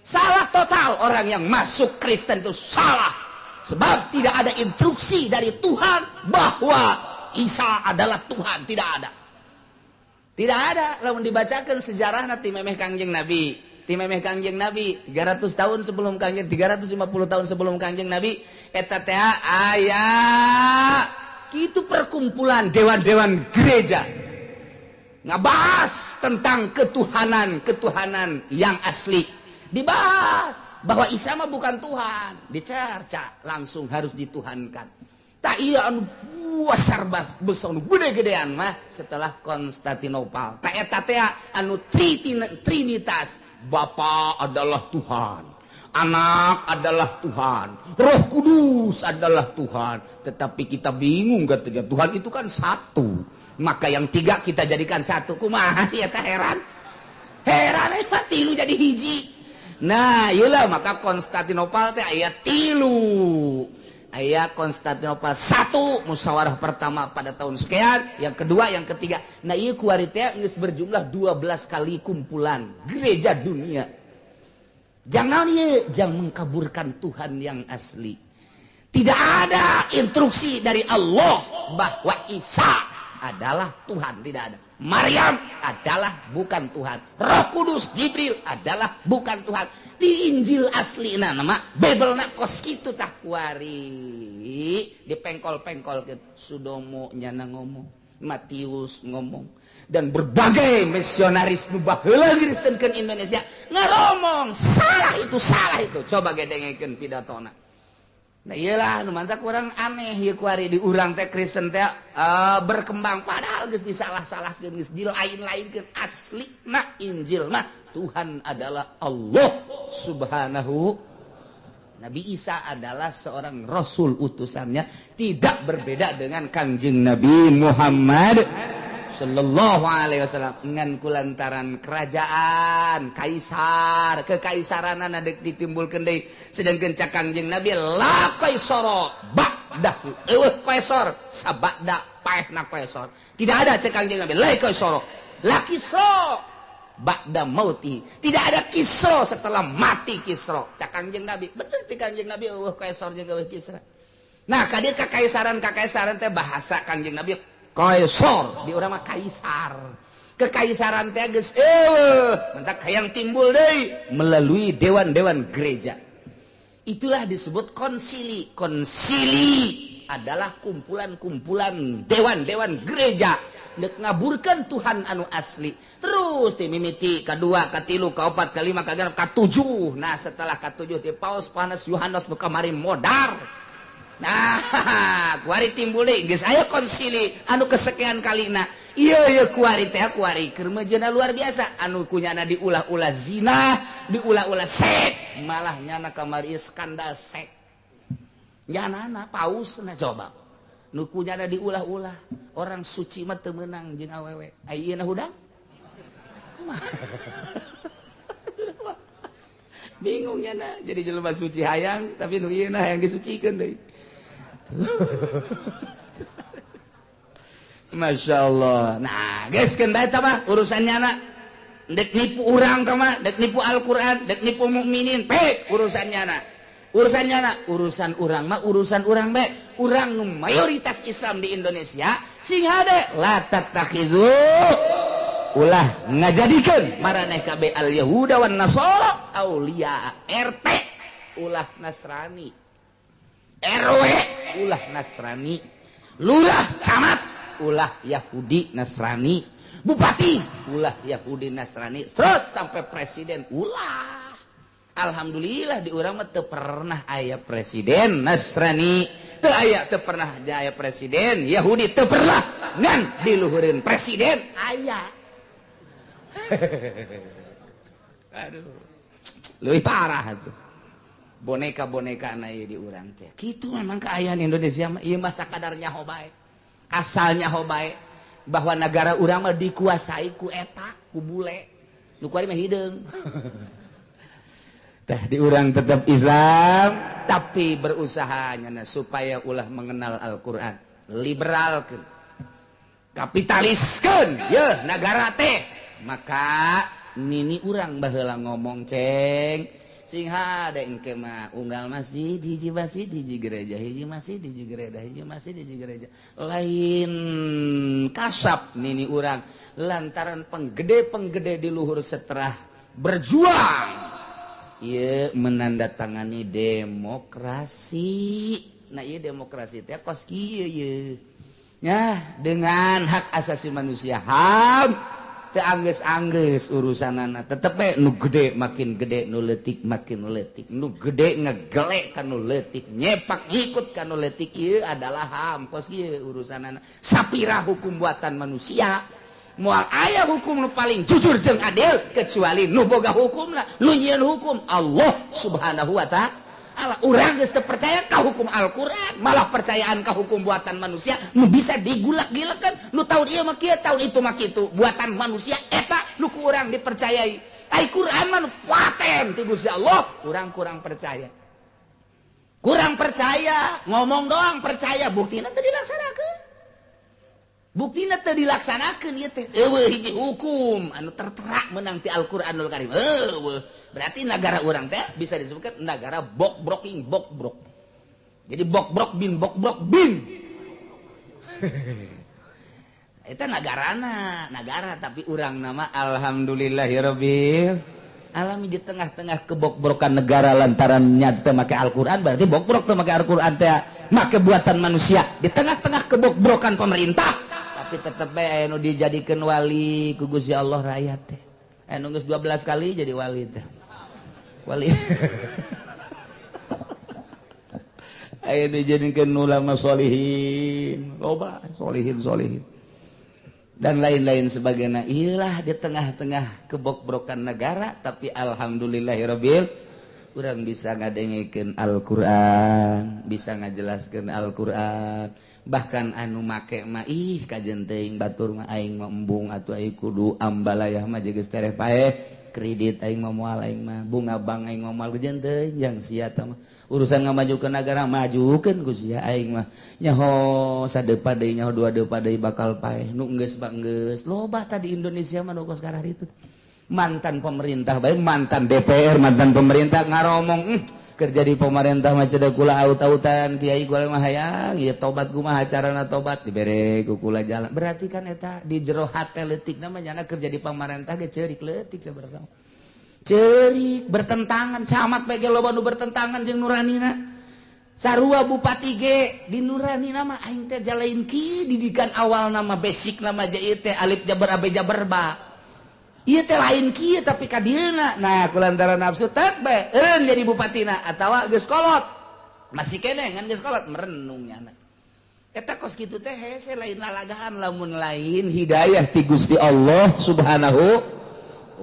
Salah total orang yang masuk Kristen itu salah. Sebab tidak ada instruksi dari Tuhan bahwa Isa adalah Tuhan, tidak ada. Tidak ada, lamun dibacakan sejarahna ti memeh Kangjeng Nabi. Ti memeh Kangjeng Nabi 300 tahun sebelum Kangjeng, 350 tahun sebelum Kangjeng Nabi eta teh aya itu perkumpulan dewan-dewan gereja ngebahas tentang ketuhanan-ketuhanan yang asli. Dibahas bahwa Isa mah bukan Tuhan, dicerca langsung harus dituhankan. Tak iya anu besar besar anu gede-gedean mah setelah Konstantinopel. Tak eta teh anu trinitas, Bapa adalah Tuhan, Anak adalah Tuhan, Roh Kudus adalah Tuhan. Tetapi kita bingung ketika Tuhan itu kan satu, maka yang tiga kita jadikan satu. Kumaha sih eta heran? Heran mah tilu jadi hiji. Nah, iyalah maka Konstantinopel teh aya tilu. Aya Konstantinopel satu, musyawarah pertama pada tahun sekian, yang kedua, yang ketiga. Nah, ieu kuari teh geus berjumlah 12 kali kumpulan gereja dunia. Jangan ye, jangan mengkaburkan Tuhan yang asli. Tidak ada instruksi dari Allah bahwa Isa adalah Tuhan, tidak ada. Maryam adalah bukan Tuhan. Roh Kudus Jibril adalah bukan Tuhan. Di Injil asli nama Bible na kos kitu tah kuari dipengkol-pengkolkeun. Sudomo nyana ngomong, Matius ngomong, dan berbagai misionaris nu baheula ngristenkeun Indonesia ngaromong salah itu, salah itu. Coba gedengekeun pidatona. Nah iyalah nu mantak urang aneh ieu kuari di urang teh Kristen teh berkembang padahal geus disalah-salahkeun, geus dilain-lainkeun. Aslina Injil mah Tuhan adalah Allah Subhanahu. Nabi Isa adalah seorang rasul utusannya, tidak berbeda dengan Kangjeng Nabi Muhammad sallallahu alaihi wasallam ngan kulantaran kerajaan kaisar kekaisaranana deuk ditimbulkeun deui sedangkeun cak Kangjeng Nabi la kaisara ba'dahu eueuh kaisar sabada paehna kaisar tidak ada cek Kangjeng Nabi la kaisara la kisra ba'da mauti tidak ada Kisra setelah mati Kisra cak Kangjeng Nabi bener ti Kangjeng Nabi eueuh kaisar jeung eueuh Kisra. Nah ka dieu kakaisaran kakaisaran teh bahasa Kangjeng Nabi kaisar di urang mah kaisar kekaisaran teh geus eueuh mentak hayang timbul deui melalui dewan-dewan gereja. Itulah disebut konsili. Konsili adalah kumpulan-kumpulan dewan-dewan gereja dek ngaburkan Tuhan anu asli. Terus ti mimiti kadua, katilu, kaopat, kalima, kagenep, katujuh. Nah setelah katujuh ti Paus Panas Yohanes nu kamari modar. Nah kuari timbul deui geus aya konsili anu kesekian kalina. Ieu ieu kuari teh kuari keur meujeuhna luar biasa anu kunyana diulah-ulah zina, diulah-ulah sek, malah nyana kamari skandal sek. Nyanana pausna coba. Nu kunyana diulah-ulah, orang suci mah teu meunang jeung awewe. Ai ieu na hudang? Kumaha? Bingung nyana, jadi jelema suci hayang tapi nu ieu na hayang disucikeun deui. Masya Allah. Nah, geus keun bae tah mah urusannya na. Dek nipu urang tah mah, dek nipu Al-Qur'an, dek nipu mukminin, pek urusannya na. Urusannya na, urusan urang mah urusan urang bae. Urang nu mayoritas Islam di Indonesia sing hade la tattakhidhu ulah ngajadikeun maraneh kabeh al Yahuda wan Nasara auliya. RT ulah Nasrani, RW ulah Nasrani, lurah camat ulah Yahudi Nasrani, bupati ulah Yahudi Nasrani, terus sampai presiden ulah. Alhamdulillah di urang mah teu pernah aya presiden Nasrani, teu aya teu pernah aya presiden Yahudi, teu pernah ngan diluhureun presiden aya. Aduh, leuwih parah tuh. Boneka-boneka na ieu di urang teh. Kitu memang kaayaan Indonesia mah ieu mah sakadar nyaho bae. Asal nyaho bae bahwa negara urang mah dikuasai ku eta, ku bule. Nu kuari mah hideung. Teh di urang tetap Islam tapi berusaha nyana supaya ulah mengenal Al-Qur'an. Liberalkeun. Kapitaliskeun yeuh nagara teh. Maka nini urang baheula ngomong ceng sing hade engke mah unggal masjid hiji masjid hiji gereja hiji masjid hiji gereja hiji masjid hiji gereja lain kasap nini urang lantaran penggede-penggede di luhur setelah berjuang ieu menandatangani demokrasi. Nah ieu demokrasi teh kos kieu ieu nya dengan hak asasi manusia HAM teu anggeus-anggeus urusanana tetep we nu gede makin gede nu leutik makin leutik nu gede ngegelek ka nu leutik nyepak ngikut ka nu leutik ieu adalah HAM kos kieu urusanana sapira hukum buatan manusia moal aya hukum nu paling jujur jeung adil kecuali nu boga hukumna nu nyieun hukum Allah Subhanahu wa ta'ala. Urang geus teu percaya ka hukum Al-Qur'an malah percayaan ka hukum buatan manusia nu bisa digulak-gilekeun nu taun ieu mah kieu taun itu mah kitu buatan manusia eta nu ku urang dipercayai. Ai Qur'an mah nu paten ti Gusti Allah urang kurang percaya. Kurang percaya ngomong doang percaya buktina teu dilaksanakeun. Buktina teu dilaksanakeun ieu teh eueuh hiji hukum anu tertera menang ti Al-Qur'anul Karim. Eueuh berarti negara urang teh bisa disebutkan negara bokbroking bokbrok. Jadi bokbrok bin bokbrok bin. Eta nagarana, nagara tapi urang nama alhamdulillahirabbil alami di tengah-tengah kebokbrokan negara lantarannya teu make Al-Qur'an berarti bokbrok teu make Al-Qur'an teh make buatan manusia di tengah-tengah kebokbrokan pemerintah tapi tetep bae aya nu dijadikeun wali ku Gusti Allah rakyat teh. Aya nu geus 12 kali jadi wali teh. Wali. Aya dijadikeun ulama solihin, loba solihin solihin. Dan lain-lain sebagainya. Iyalah di tengah-tengah kebokbrokan negara tapi alhamdulillahirabbil Urang bisa ngadengekeun Al-Qur'an, bisa ngajelaskeun Al-Qur'an. Bahkan anu make mah ih kajen teuing batur mah aing mah embung atuh aing kudu ambalayah mah geus tereh paeh kredit aing mah moal aing mah bunga bank aing mah moal kajen teuing yang sia tah mah urusan ngamajukeun negara majukeun ku sia aing mah nyaho sadepa deui nyaho dua depa deui bakal paeh nu geus bang geus loba tadi Indonesia mah nu kos kararitu. Mantan pemerintah baik mantan DPR mantan pemerintah ngaromong kerja di pemerintah mah cedak kula aut-autan kiai kula mah hayang ieu tobat kumaha carana tobat dibere ku kula jalan berarti kan eta di jero hate leutik mah nyana kerja di pemerintah ge ceurik leutik sabarang ceurik bertentangan camat bae ge loba nu bertentangan jeung nuranina sarua bupati ge di nuranina mah aing teh jalain ki didikan awal nama basic nama ieu teh alif jabar ab jabar ba. Ieu teh lain kieu tapi kadieuna. Nah, kulantaran nafsu tek bae eureun jadi bupatina atawa geus kolot. Masih keneh ngan geus kolot merenung nyana. Eta kos kitu teh hese lain lalagahan lamun lain hidayah ti Gusti Allah Subhanahu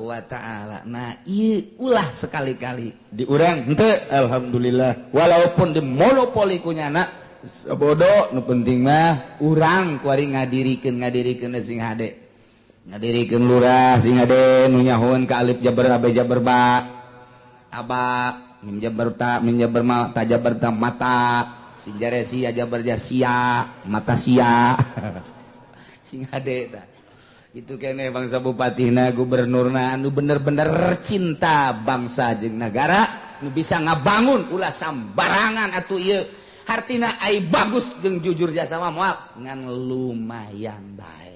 wa taala. Nah, ieu ulah sekali-kali di urang henteu alhamdulillah walaupun di monopoli ku nyana sabodo nu penting mah urang kuari ngadirikeun sing hade. Ngadirikeun lurah sing hade nu nyahoeun ka alif jabar ab jabar ba aba mim jabar ta mim jabar ma ta jabar ta mata sing jare sia jabar ja sia mata sia sing hade ta itu kene bangsa bupatina gubernurna anu bener-bener cinta bangsa jeung nagara nu bisa ngabangun ulah sambarangan atuh ieu hartina ai bagus jeung jujur jasa mah moal ngan lumayan bae.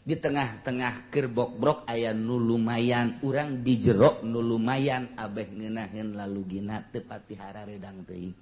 Di tengah-tengah kerbok-brok aya nu lumayan urang di jero nu lumayan abeh ngeunaheun lalugina teu pati hararedang teuing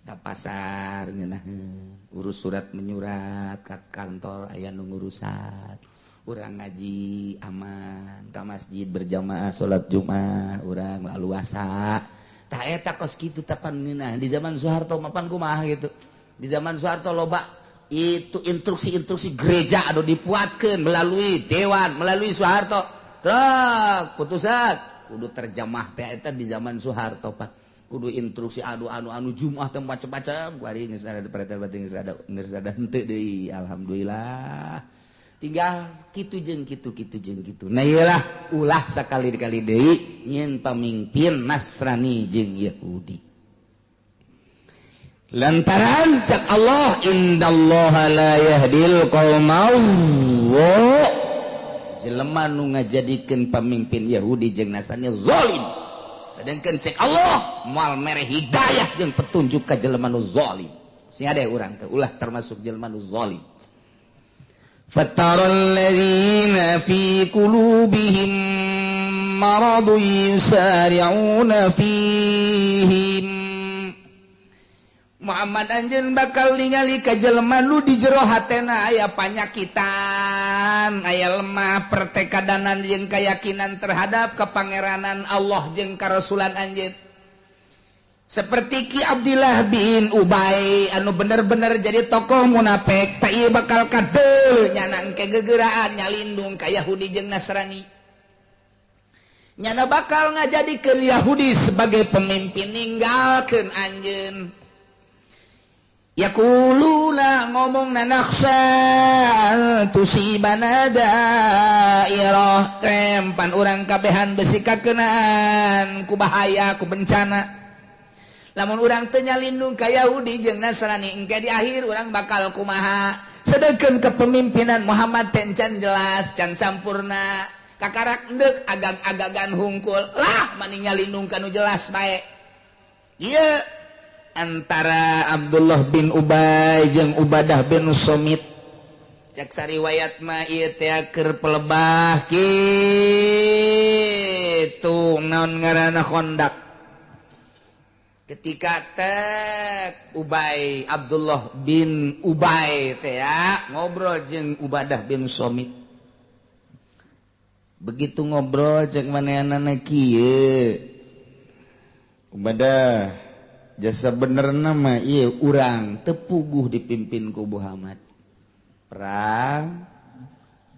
ka pasar ngeunaheun urus surat menyurat ka kantor aya nu ngurusan urang ngaji aman ka masjid berjamaah salat Jumat urang laluasa tah eta kos kitu tapan ngeunah di zaman Soeharto mapan kumaha gitu di zaman Soeharto loba itu instruksi-instruksi gereja anu dipuatkeun melalui dewan melalui Soeharto truk putusan kudu terjemah teh eta di zaman Soeharto pak kudu instruksi anu anu anu Jumat teh macam-macam kuari geus ada pretel batin geus ada henteu deui alhamdulillah tinggal kitu jeung kitu kitu jeung kitu nah ieulah ulah sakali-kali deui nyieun pamimpin Nasrani jeung Yahudi. Lantaran cak Allah indallaha la yahdil qaumal jelema nu ngajadikeun pamimpin Yahudi jeung Nasrani zalim sedangkan cek Allah moal mere hidayah jeung petunjuk ka jelema nu zalim sing ade urang teh ulah termasuk jelema nu zalim. Fataral ladzina fi qulubihim maradun yusari'una fihim Muhammad anjeun bakal ningali ka jelema nu di jero hatena aya panyakitan, aya lemah pertekadanan jeung keyakinan terhadap kepangeranan Allah jeung karasulan anjeun. Seperti Ki Abdillah bin Ubay anu bener-bener jadi tokoh munafik, teh ieu bakal kadeul nyana engke gegeraan nyalindung ka Yahudi jeung Nasrani. Nyana bakal ngajadikeun Yahudi sebagai pemimpin ninggalkeun anjeun. Yaquluna ngomong nakhsha tusibana dairah krempan urang kabehan besi kakenaan ku bahaya ku bencana lamun urang teu nyalindung ka Yahudi jeung Nasrani engke di akhir urang bakal kumaha sedengkeun kepemimpinan Muhammad teh can jelas can sampurna kakarak endek agag-agagan hungkul lah mani nyalindung ka nu jelas bae ieu antara Abdullah bin Ubay jeung Ubadah bin Somit cek sariwayat mah ieu teh keur pelebah kitu naon ngaranna Khandaq ketika tek Ubay Abdullah bin Ubay teh ngobrol jeung Ubadah bin Somit begitu ngobrol cek manehanana kieu Ubadah jasa bener nama iya urang tepuguh dipimpin ku Muhammad perang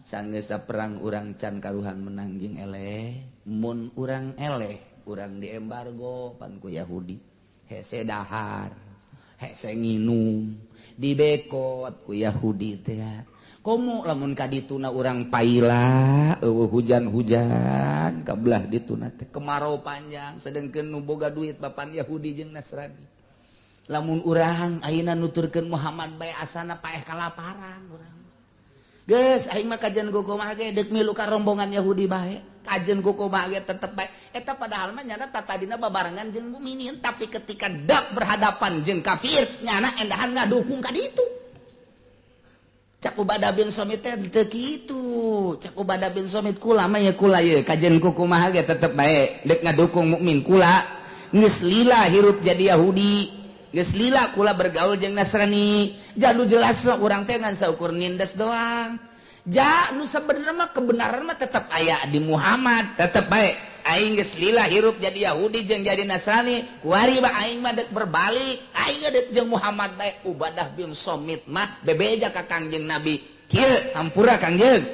sanggesa perang urang can karuhan menang jeung eleh mun urang eleh Urang di embargo pan ku Yahudi. Hese dahar, hese nginum, dibekot ku Yahudi teh. Komo lamun ka dituna urang paila, eueuh hujan-hujan kabelah dituna teh kemarau panjang, sedengkeun nu boga duit bapan Yahudi jeung Nasrani. Lamun urang ayeuna nuturkeun Muhammad bae asana paeh kalaparan urang. Geus aing mah kajian kumaha ge deuk milu ka rombongan Yahudi bae. Kajian kumaha ge tetep bae. Eta padahal mah nyana tatadina babarengan jeung mukminin, tapi ketika dak berhadapan jeung kafir nyana endahan ngadukung ka ditu. Cak Ubadah bin Somit teh teu kitu. Cak Ubadah bin Somit kula mah ya kula ye kajian kumaha ge tetep bae deuk ngadukung mukmin kula. Geus lila hirup jadi Yahudi, geus lila kula bergaul jeung Nasrani. Jadu jelas urang teh ngan saukur nindes doang. Ja nu sabenerna mah kebenaran mah tetep aya di Muhammad, tetep bae. Aing geus lila hirup jadi Yahudi jeung jadi Nasrani, kuari mah aing mah deuk berbalik, aing deuk jeung Muhammad bae. Ubadah bin Somit mah bebeja ka Kangjeng Nabi. Kieu hampura Kangjeng.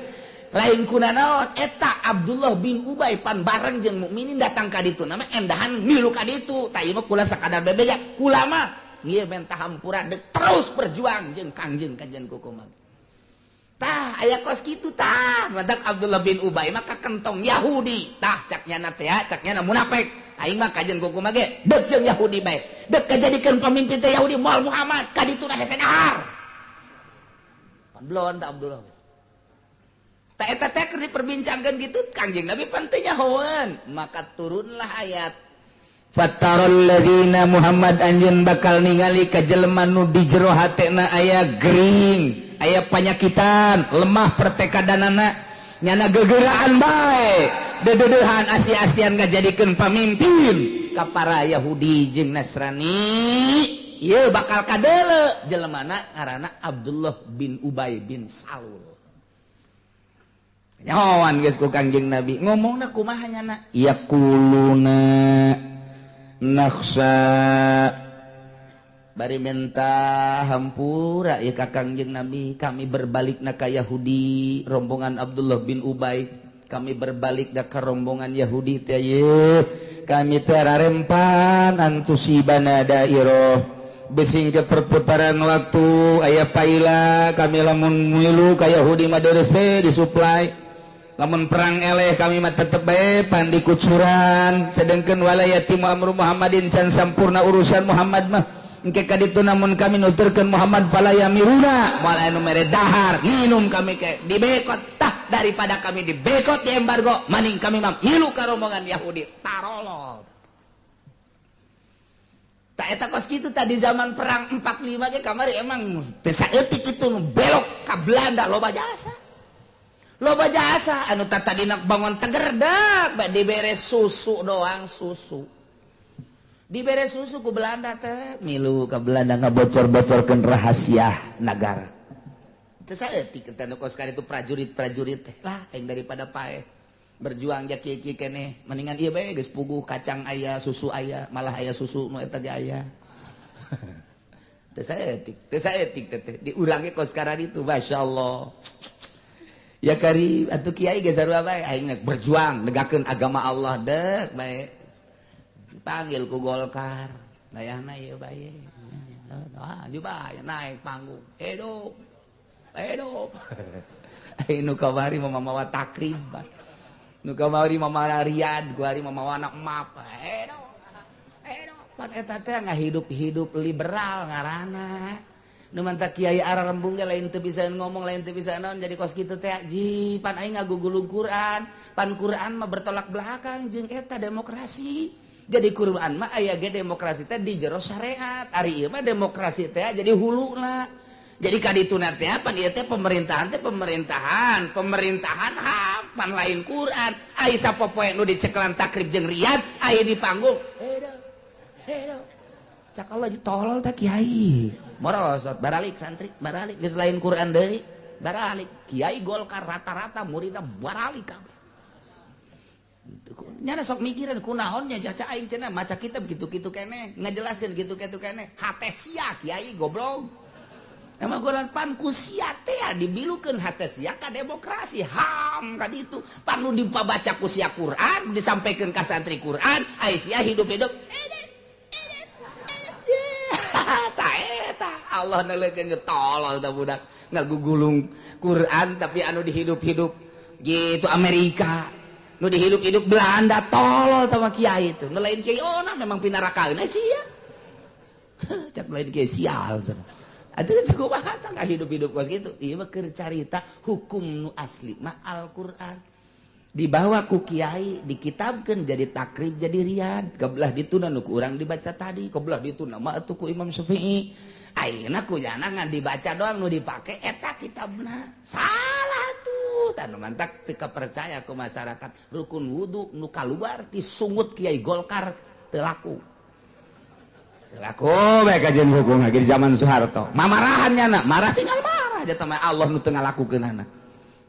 Lain kuna naon eta Abdullah bin Ubay pan bareng jeung mukminin datang ka ditu nama endahan milu ka ditu. Tah ieu mah kula sakadar bebeja, kula mah ieu menta hampura deuk terus berjuang jeung Kangjeng kajian kukumaha. Tah aya kos kitu tah madak Abdullah bin Ubay mah ka kentong Yahudi. Tah cak nyana teh cak nyana munafik. Aing mah kajian kukumaha ge deuk jeung Yahudi bae. Deuk kajadikeun pamimpin teh Yahudi moal Muhammad ka ditu na hese dahar. Pan belon tah Abdullah. Tah eta teh keur diperbincangkeun kitu Kangjeng Nabi pan teu nyahoeun. Maka turunlah ayat Fatarul ladzina Muhammad anjeun bakal ningali ka jelema nu di jero hatena aya gering, aya panyakitan, lemah pertekadanana, nyana gegeraan bae, dededehan asi-asian ngajadikeun pamimpin ka para Yahudi jeung Nasrani. Ieu bakal kadeuleu jelemana ngaranna Abdullah bin Ubay bin Salul. Nyahoan geus ku Kangjeng Nabi, ngomongna kumaha nyana? Yaquluna nakhsa bari minta hampura ya ka Kangjeng Nabi, kami berbalik na ka Yahudi rombongan Abdullah bin Ubay, kami berbalik na ka rombongan Yahudi teh ye, kami teh rarempan antusibana dairah besing ke perputaran waktu aya paila kami lamun milu ka Yahudi mah deres be disuplai. Lamun perang eleh kami mah tetep bae pandi kucuran, sedengkeun walayati amru Muhammadin can sampurna urusan Muhammad mah. Engke ka ditu namun kami nuturkeun Muhammad fala yamiruna moal anu mere dahar nginum kami ke dibekot. Tah daripada kami dibekot di embargo maning kami mah milu ka rombongan Yahudi tarolol. Tah eta kos kitu tadi zaman perang 45 ge kamari emang teu saeutik itu nu belok ka Belanda loba jasa. Loba jasa anu tatadina bangun teger dak dibere susu doang susu. Dibere susu ku Belanda teh milu ka Belanda ngabocor-bocorkeun rahasia nagara. Teu saeutik eta nu kos itu prajurit-prajurit teh lah aing daripada paeh berjuang ja kieu-kieu keneh mendingan ieu bae geus puguh kacang aya susu aya malah aya susu nu eta ge aya. Teu saeutik teh diulangi kos itu masyaallah. Ya kari atuh kiai ge sarua bae aing berjuang negakeun agama Allah deuk bae. Panggil ku Golkar. Dayahna ieu bae. Ah, bae naik panggung. Hidup. Hidup. Aing nu kamari mah mawa takrib. Nu kamari mah mawa Riyad, kuari mah mawa anak map. Hidup. Hidup. Pan eta teh ngahidup-hidup liberal ngaranna. Nu mantak kiai arah rembung ge lain teu bisa ngomong lain teu bisa naon jadi kos kitu teh ji pan aing ngagugulung Quran pan Quran mah bertolak belakang jeung eta demokrasi jadi Quran mah aya ge demokrasi teh di jero syariat ari ieu mah demokrasi teh jadi huluna jadi ka dituna teh pan ieu teh pemerintahan teh pemerintahan pemerintahan hak pan lain Quran ai sapopoe nu dicekelan takrib jeung Riyad ai di panggung hedo hedo cak Allah tolol teh kiai morosot baralik santri baralik geus lain Quran deui baralik kiai Golkar rata-rata muridna baralik kabeh nyana sok mikiran kunaon nya caca aing cenah maca kitab kitu-kitu keneh ngajelaskeun kitu-kitu keneh hate sia kiai goblok. Emang golan pan ku sia teh dibilukeun hate sia ka demokrasi ham ka ditu. Pan nu dipabaca ku sia Quran, disampaikan ka santri Quran, ai sia hidup-hidup. Ta eta Allah neuleukeun tolol tah budak ngagugulung Quran tapi anu dihidup-hidup gitu Amerika. Nu dihidup-hidup Belanda tolol tah mah kiai itu. Nu lain kiai ona memang pinarakaeun sia. Cak lain kiai sial cenah. Atuh kumaha tah hidup-hidup kos kitu. Ieu mah keur carita hukum nu asli mah Al-Qur'an. Dibawa ku kiai dikitabkeun jadi takrib jadi riad. Kebelah dituna nu ku urang dibaca tadi, kebelah dituna mah atuh ku Imam Syafi'i. Ayeuna ku jana ngan dibaca doang nu dipake eta kitabna. Salah tuh, tah nu mantak teu kapercaya ku masyarakat. Rukun wudu nu kaluar disungut kiai Golkar teu laku. Laku bae kajian hukum lagi di zaman Soeharto. Mamarahan nyana, marah tinggal marah aja mah Allah nu teu ngalakukeunana.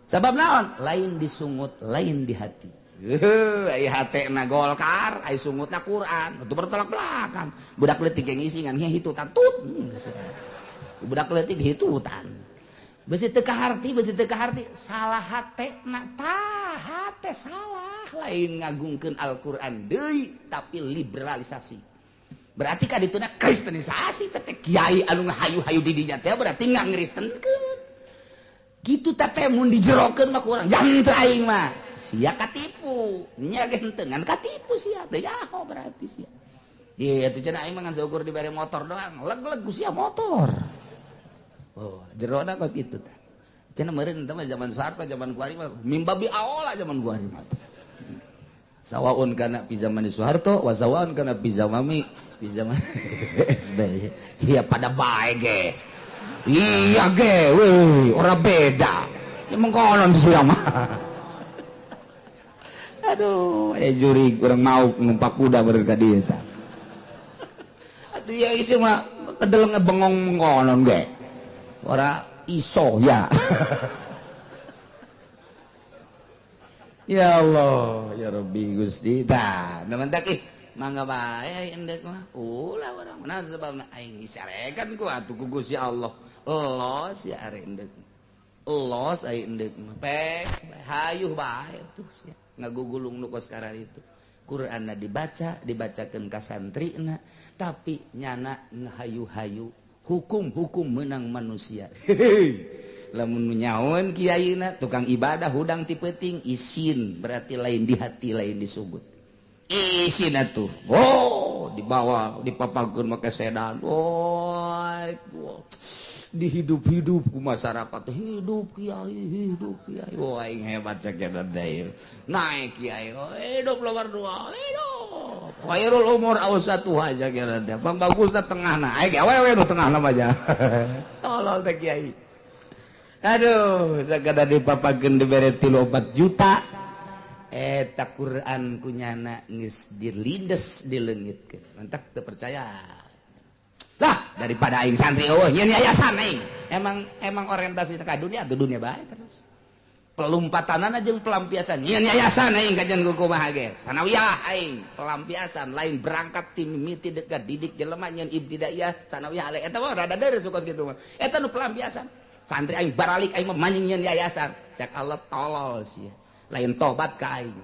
Sabab naon? Lain disungut, lain di hati. Ai hatena Golkar, ai sungutna Quran. Itu bertolak belakang. Budak leutik yang ngisi ngan hitutan tut. Budak leutik hitutan. Beusi teu kaharti, beusi teu kaharti, salah hatena tah, hate salah lain ngagungkeun Al-Qur'an deui tapi liberalisasi. Berarti ka dituna kristenisasi teh kiai anu ngahayu-hayu di dinya teh berarti ngangristenkeun. Kitu teh teh mun dijerokeun mah ku urang jangan aing mah. Sia katipu, nya ge henteu ngan katipu sia teh jaho berarti sia. Ieu atuh cenah aing mah ngan saukur dibere motor doang, leg-leg ku sia motor. Oh, jerona kos kitu teh. Cenah meureun teh mah zaman Soeharto, zaman kuari mah mimbabi aola zaman kuari mah. Sawaun kana pi zaman Soeharto, wa sawaun kana pi zamami pi zaman SBY. Iya pada bae ge. Iya ge, weh, ora beda. Ya mengkonon sia mah. Aduh, juri kurang mau numpak kuda beureun ka dieu tah. Atuh ya isi mah kedel ngebengong mengkonon ge. Ora iso ya. Ya Allah, ya Rabbi Gusti. Tah, mantak ih, mangga bae endek mah. Ulah urang naon sebabna aing disarekan ku atuh ku Gusti Allah. Los ya are endek. Los aing endek mah. Pek hayuh bae tuh sia. Ngagugulung nu kos kararitu. Qur'anna dibaca, dibacakeun ka santrina, tapi nyana ngahayu-hayu hukum-hukum menang manusia. Lamun nyaon kiaina tukang ibadah hudang ti peuting isin berarti lain di hati lain disugut isin atuh. Oh dibawa dipapakeun make sedan. Oh dihidup-hidup ku masyarakat, hidup kiai, hidup kiai. Oh aing hebat cek deui. Naik kiai, oh, hidup nomor 2, hidup. Khairul umur awsatuha cek teh. Bang bagusna tengahna. Aing awewe nu tengahna mah aja. Tolol teh kiai. Aduh, sagada dipapakeun dibere 3-4 juta. Eta Quran ku nyana geus dilindes dileungitkeun. Mantak teu percaya. Lah, daripada aing santri eueuh nyeun yayasan aing. Emang orientasi ka dunia atuh dunia bae terus. Pelumpatanana jeung pelampiasan. Nyeun yayasan aing kajian ku kumaha ge. Sanawiyah aing, pelampiasan lain berangkat ti mimiti dekat didik jelema nyeun ibtidaiyah sanawiyah alai. Eta mah rada deureuh kos kitu mah. Eta nu pelampiasan. Santri aing baralik aing mah manjing nyeun yayasan. Cak Allah tolol sia. Lain tobat ka aing.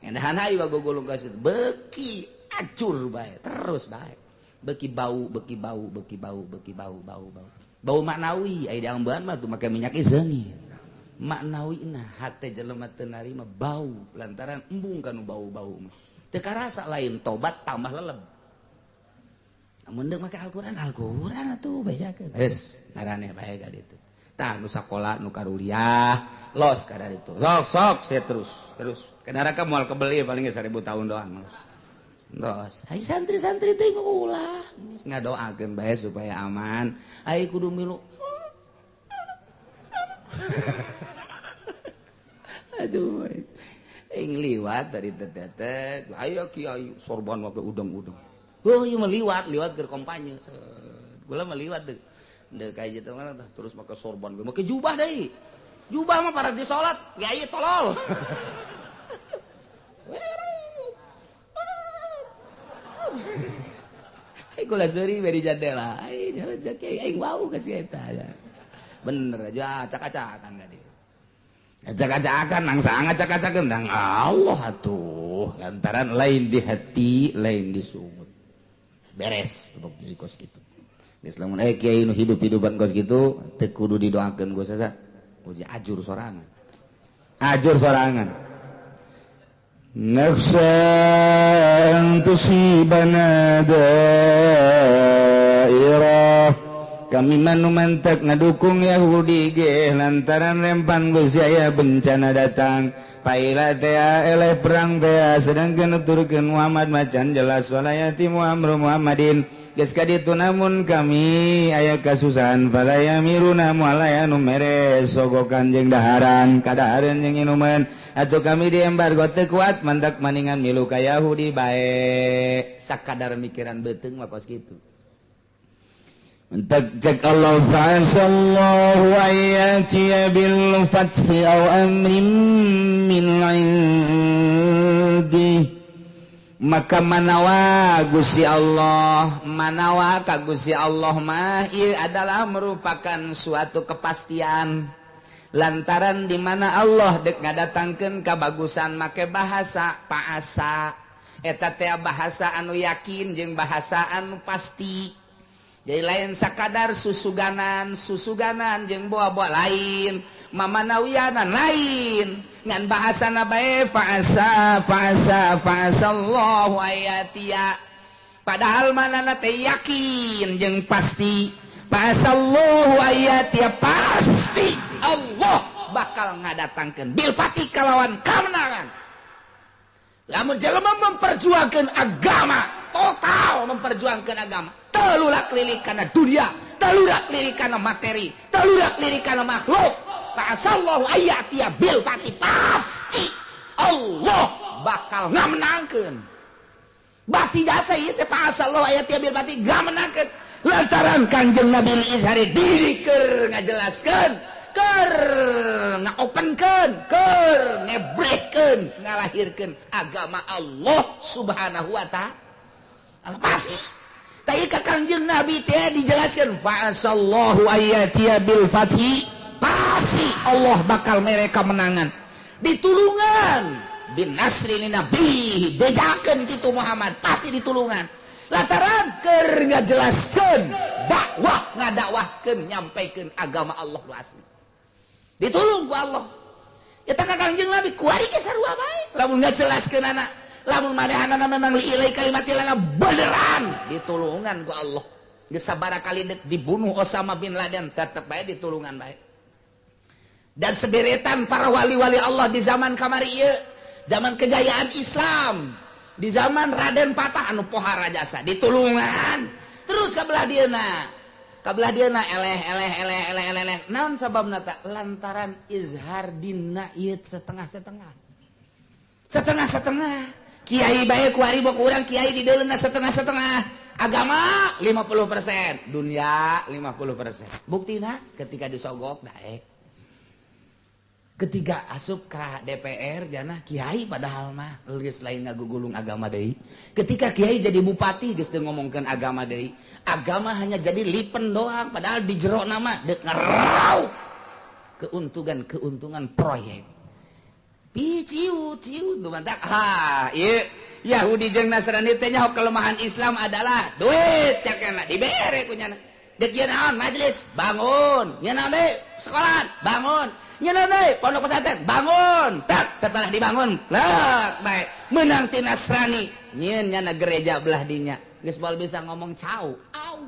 Endahan hayu gugulung ka situ. Beuki acur bae, terus bae. Beuki bau, beuki bau, beuki bau, beuki bau, bau, bau. Bau maknawi aya di ambean mah tuh make minyak seungit. Maknawi na hate jelema teu narima bau lantaran embung kanu bau-bau mah. Teu karasa lain tobat tambah leleb. Lamun deuk make Al-Qur'an, Al-Qur'an atuh bejakeun. Geus, ngaraneh bae ka ditu. Tah nu sakola nu karuliah los ka ditu. Sok sok sia terus terus. Ke neraka moal kebeli paling 1000 tahun doang los. Los, ayo santri-santri teh ulah geus ngadoakeun bae supaya aman. Ayo kudu milu. Aduh, aing liwat dari teteh, ayo kiai sorban make udang-udang. Oh, ieu mah liwat, liwat keur kampanye. Gula mah liwat deuk. Deuk kayak gitu mah terus make sorban, make jubah deui. Jubah mah para di salat, kiai tolol. Ai kula seuri bari jandela, ai Ya kiai aing wau ka si eta ya. Bener aja acak-acakan ka dieu. Acak-acakan nang sangat acak-acakan nang Allah atuh lantaran lain di hati lain di sungut. Beres tepuk kos kitu. Geus lamun aya kiai nu hidup-hidupan kos kitu teu kudu didoakeun ku sasa. Uji ajur sorangan. Ajur sorangan. Nafsa an tusibana dairah. Kami manu mantek ngadukung Yahudi ge lantaran rempan geus aya bencana datang. Paila tea eleh perang tea sedangkeun nuturkeun Muhammad macan jelas walayati Muhammad Muhammadin. Geus ka ditu namun kami aya kasusahan falaya miruna mualaya nu mere sogokan jeung daharan kadahareun jeung inuman atuh kami di embargo teu kuat mantak maningan milu ka Yahudi bae sakadar mikiran beuteung mah kos kitu. Entak cek Allah fa'asallahu ayatiya bil fathi aw amrin min indi. Maka manawa Gusti Allah, manawa ka Gusti Allah mah ieu adalah merupakan suatu kepastian. Lantaran di mana Allah dek ngadatangkeun kabagusan make bahasa paasa. Eta teh bahasa anu yakin jeung bahasa anu pasti. Jadi lain sakadar susuganan, susuganan jeung boa-boa lain, mamanawianan lain. Ngan bahasana bae fa'asa fa'asa fa'asallahu ayatia. Padahal manana teh yakin jeung pasti. Fa'asallahu ayatia pasti Allah bakal ngadatangkeun bil pati kalawan kamenangan. Lamun jelema memperjuangkeun agama, total memperjuangkeun agama. Telurak lirik kana dunia, telurak lirik kana materi, telurak lirik kana makhluk. Fa'asallahu ayatia bil pati pasti Allah bakal ngamenangkeun. Basi jasa ieu teh fa'asallahu ayatia bil pati ngamenangkeun. Lantaran Kanjeng Nabi Izhari diri keur ngajelaskeun, keur ngaopenkeun, keur ngebrekeun, ngalahirkeun agama Allah Subhanahu wa ta'ala. Pasti tapi ka Kanjeng Nabi teh dijelaskan fa'asallahu ayatia bil fathi pasti Allah bakal mere kemenangan ditulungan bin nasri ni nabi bejakeun kitu Muhammad pasti ditulungan lantaran keur ngajelaskeun dakwah ngadakwahkeun nyampaikeun agama Allah nu asli ditulung ku Allah eta ka Kanjeng Nabi kuari ge sarua bae lamun ngajelaskeun anak lamun manehanana memang liilai kalimatilana beneran ditulungan ku Allah. Geus sabaraha kali dibunuh Osama bin Laden tetep bae ditulungan bae. Dan sederetan para wali-wali Allah di zaman kamari ieu, zaman kejayaan Islam, di zaman Raden Patah anu pohara jasa ditulungan. Terus ka belah dieuna. Ka belah dieuna eleh eleh eleh eleh eleh eleh. Naon sababna ta? Lantaran izhar dina ieu setengah-setengah. Setengah-setengah. Kiai bae kuari bok urang kiai di deuleuna setengah-setengah. Agama 50%, dunia 50%. Buktina ketika disogok daek. Ketika asup ka DPR jana kiai padahal mah geus lain ngagugulung agama deui. Ketika kiai jadi bupati geus teu ngomongkeun agama deui. Agama hanya jadi lipen doang padahal di jero nama deuk ngeraup keuntungan-keuntungan proyek. Pi ciu ciu tuh mantak ha ieu Yahudi jeung Nasrani teh nyaho kelemahan Islam adalah duit cakena dibere ku nyana. Deuk ieu naon majelis bangun, nya naon deui sekolah bangun, nya naon deui pondok pesantren bangun. Tak setelah dibangun lek bae meunang ti Nasrani nyieun nyana gereja belah dinya. Geus moal bisa ngomong cau au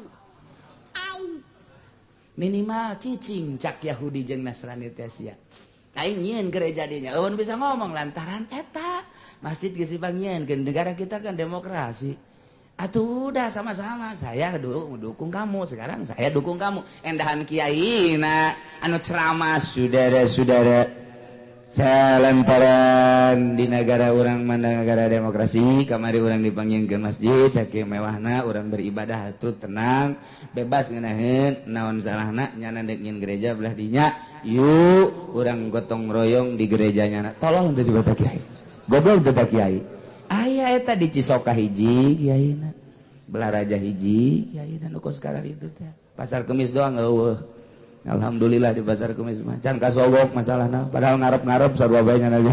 au minimal cicing cak Yahudi jeung Nasrani teh sia. Aing nyieun gereja dinya eueun bisa ngomong lantaran eta masjid geus dipangieun ke negara kita kan demokrasi. Atuh udah sama-sama saya dulu dukung kamu sekarang saya dukung kamu. Endahan kiai na anu ceramah saudara-saudara salemparan di negara urang mana negara demokrasi kamari urang dipanggil ke masjid saking mewahna urang beribadah atuh tenang bebas ngeunaheun naon salahna nyana deuk nyieun gereja belah dinya yuk urang gotong royong di gerejanya tolong teu coba kiai goblok teu kiai aya eta di Cisoka hiji kiaina belah raja hiji kiaina nu kos sekarang itu teh. Pasar Kemis doang eueuh. Alhamdulillah di pasar Kemis mah can kasogok masalahna, padahal ngarep-ngarep sarua bae nya aja.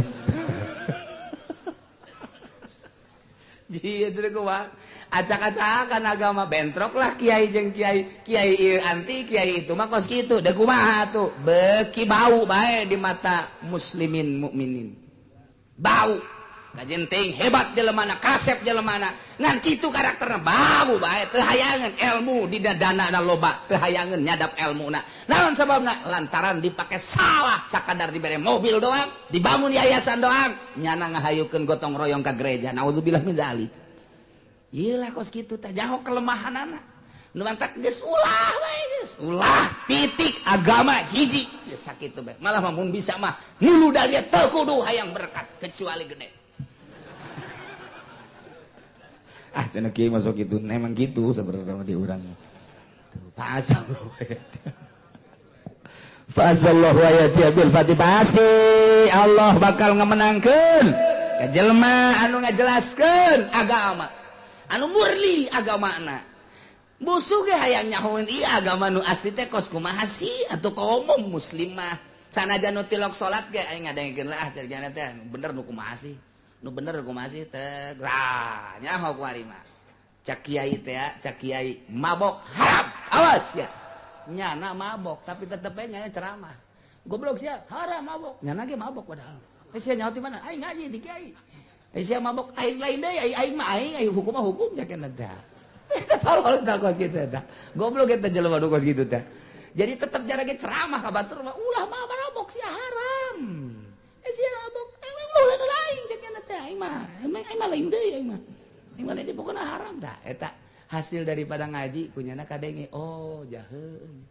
Iya teh kumaha? Acak-acakan agama bentrok lah kiai jeung kiai, kiai ieu anti kiai itu mah kos kitu. Da kumaha tuh? Beuki bau bae di mata muslimin mukminin. Bau. Kajenting hebat jelemana, kasep jelemana. Ngan kitu karakterna bau bae, teu hayangeun ilmu di dadana loba, teu hayangeun nyadap elmuna. Naon sababna? Lantaran dipake salah, sakadar dibere mobil doang, dibangun yayasan doang, nyana ngahayukeun gotong royong ka gereja. Naudzubillah min dzalik. Ieu lah kos kitu teh jaho kelemahanana. Nu mantak geus ulah bae geus. Ulah titik agama hiji geus sakitu bae. Malah mah mun bisa mah nulu dari teu kudu hayang berkat kecuali gede. Ah cenah kieu masuk gitu, emang gitu sebenarnya di urang. Tuh Fasallahu ayati bil fatih pasti Allah bakal ngemenangkeun ka jelema anu ngajelaskeun agama, anu murni agamana. Musuh ge hayang nyahoeun ieu agama nu asli teh kos kumaha sih atuh kaum muslimah. Sanajan nu tilok salat ge aing ngadengkeun lah cenah teh bener nu kumaha sih. Nu bener kumaha sih teh lah nyaho kuari mah. Cak kiai teh cak kiai mabok haram awas ya. Nyana mabok tapi tetep bae nyana ceramah. Goblok sia haram mabok. Nyana ge mabok padahal. Eh sia nyaho ti mana? Aing ngaji di kiai. Eh sia mabok aing lain deui aing mah aing aing hukum mah hukum cakeun teh. Eta tolol tah kos kitu eta. Goblok eta jelema nu kos kitu teh. Jadi tetep jara ge ceramah ka batur mah ulah mah mabok sia haram. Eh sia mabok ulah lain cakeun teh aing mah. Aing mah lain deui aing mah. Aing mah lain pokona haram tah eta. Hasil daripada ngaji kunyana kadenge oh jaheun.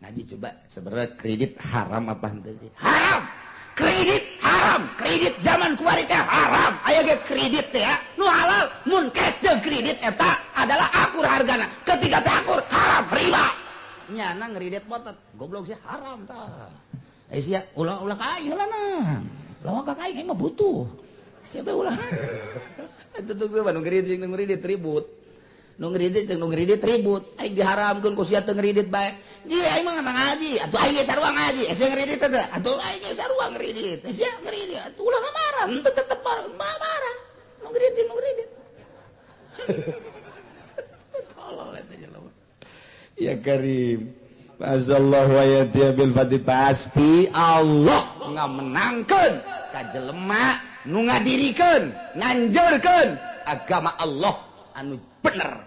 Ngaji coba sebenarnya kredit haram apa henteu sih? Haram. Kredit haram, kredit zaman kuari teh haram. Aya ge kredit teh ya, nu halal mun cash jeung kredit eta adalah akur hargana. Ketika teh akur haram riba. Nyana ngredit motor, goblok sih haram tah. Eh sia ulah-ulah ka aing heula nah. Lawan ka aing mah butuh. Siapa ulah? Itu tuh gue nu ngredit jeung ngredit ribut. Nu ngredit jeung nu ngredit ribut. Aing diharamkeun ku sia teu ngredit bae. Ye aing mah ngaji, atuh aing ge sarua ngaji. Sia ngredit teh, atuh aing ge sarua ngredit. Sia ngredit, atuh ulah marah, henteu tetep marah. Nu ngredit nu ngredit. Tolol eta jelema. Ya Karim. Azallahu ayati bil fatih pasti Allah ngamenangkeun ka jelema nu ngadirikeun, nganjurkeun agama Allah anu bener.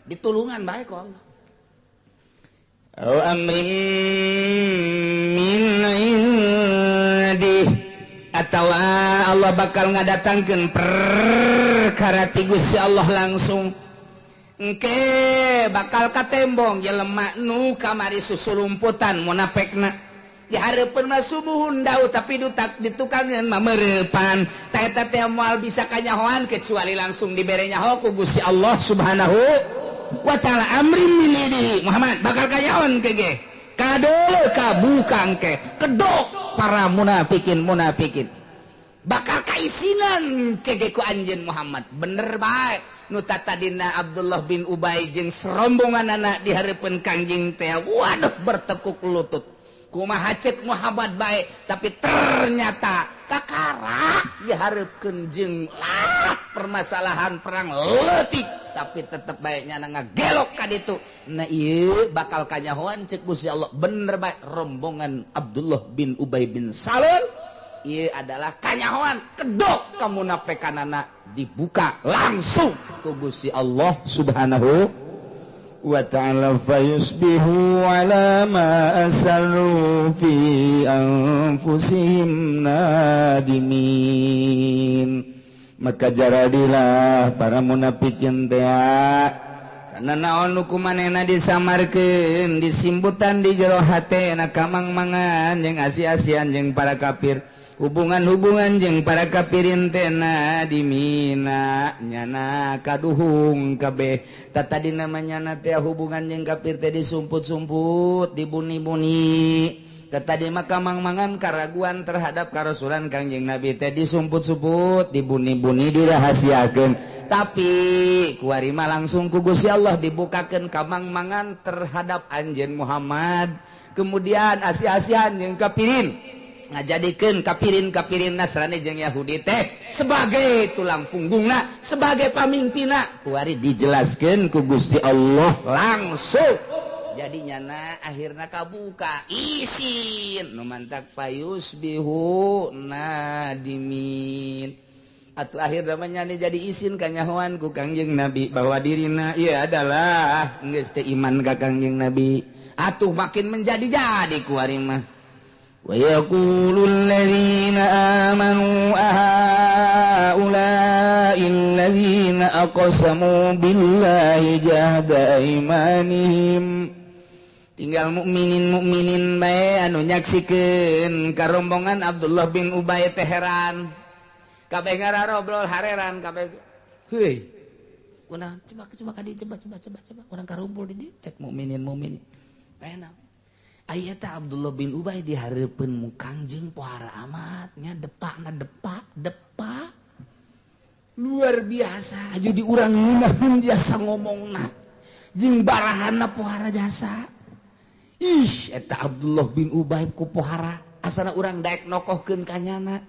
Ditulungan bae ku Allah. Au amrin min indi atawa Allah bakal ngadatangkeun perkara ti Gusti Allah langsung. Engke bakal katembong jelema nu kamari susulumputan munafekna. Dihareupeun mah subuhun dau tapi ditukangeun mah mereupan. Ta eta teh moal bisa kanyahoan kecuali langsung dibere nyaho ku Gusti Allah Subhanahu wa ta'ala. Amrin min indihi Muhammad bakal kanyahoan ke ge. Kadeuleu kabuka engke kedok para munafikin munafikin. Bakal kaisinan ke ge ku anjeun Muhammad. Bener bae. Nu tatadina Abdullah bin Ubay jeung serombongan anak dihareupeun Kangjeng teh waduh bertekuk lutut. Kumaha ceuk Muhammad bae tapi ternyata kakara dihareupeun jeung lah permasalahan perang leutik tapi tetep bae nyana ngagelok ka ditu. Nah ieu bakal kanyahoan ceuk Gusti Allah bener bae rombongan Abdullah bin Ubay bin Salul ieu adalah kanyahoan kedok kamunafikanana dibuka langsung ku Gusti Allah Subhanahu wa ta'ala. Fayusbihu ala ma asarru fi anfusihim nadimin. Maka jaradilah para munafikin teh karena naon nu kumanehna disamarkeun disimbutan di jero hate na kamang-mangan jeung asi-asian jeung para kafir. Hubungan-hubungan jeung para kafirin teh nadimina nyana kaduhung kabeh. Tatadina mah nyana teh hubungan jeung kafir teh disumput-sumput, dibuni-buni. Tadi maka mangmangan karaguan terhadap karasulan Kangjeng Nabi teh disumput-sumput, dibuni-buni, dirahasiakeun. Tapi kuari mah langsung ku Gusti Allah dibukakeun kamangmangan terhadap anjeun Muhammad. Kemudian asi-asian jeung kapirin ngajadikeun kapirin-kapirin Nasrani jeung Yahudi teh sebagai tulang punggungna, sebagai pamimpinna. Kuari dijelaskeun ku Gusti Allah langsung. Jadi nyana akhirnya kabuka isin nu mantak payus bihu nadimin atau akhirna nyana jadi isin kanyahoan ku Kangjeng Nabi bahwa dirina ieu adalah geus teu iman ka Kangjeng Nabi. Atuh makin menjadi-jadi ku ari mah. Wa yaqulul ladzina amanu ahaula'i alladzina aqsamu billahi jahda aimanihim. Tinggal mukminin-mukminin bae anu nyaksikeun karombongan Abdullah bin Ubay teh heran. Kabeh ngararobrol hareran kabeh. Heuy. Kunaon? Coba coba ka dieu, coba coba coba coba urang karumpul di dieu cek mukminin-mukminin. Aya naon? Aya teh Abdullah bin Ubay di hareupeun mu Kangjeng pohara amat nya depakna depak depak. Luar biasa aju di urang ngeunaheun jasa ngomongna. Jeung barahana pohara jasa. Ih, eta Abdullah bin Ubay ku pohara asana urang daek nokohkeun ka nyana.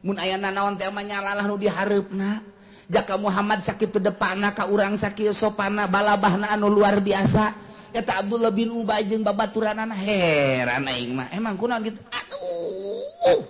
Mun aya nanaon teh mah nyalalah nu dihareupna. Jaka Muhammad sakitu depana ka urang sakieu sopana balabahna anu luar biasa. Eta Abdullah bin Ubay jeung babaturanana heran aing mah. Emang kunaon kitu? Aduh.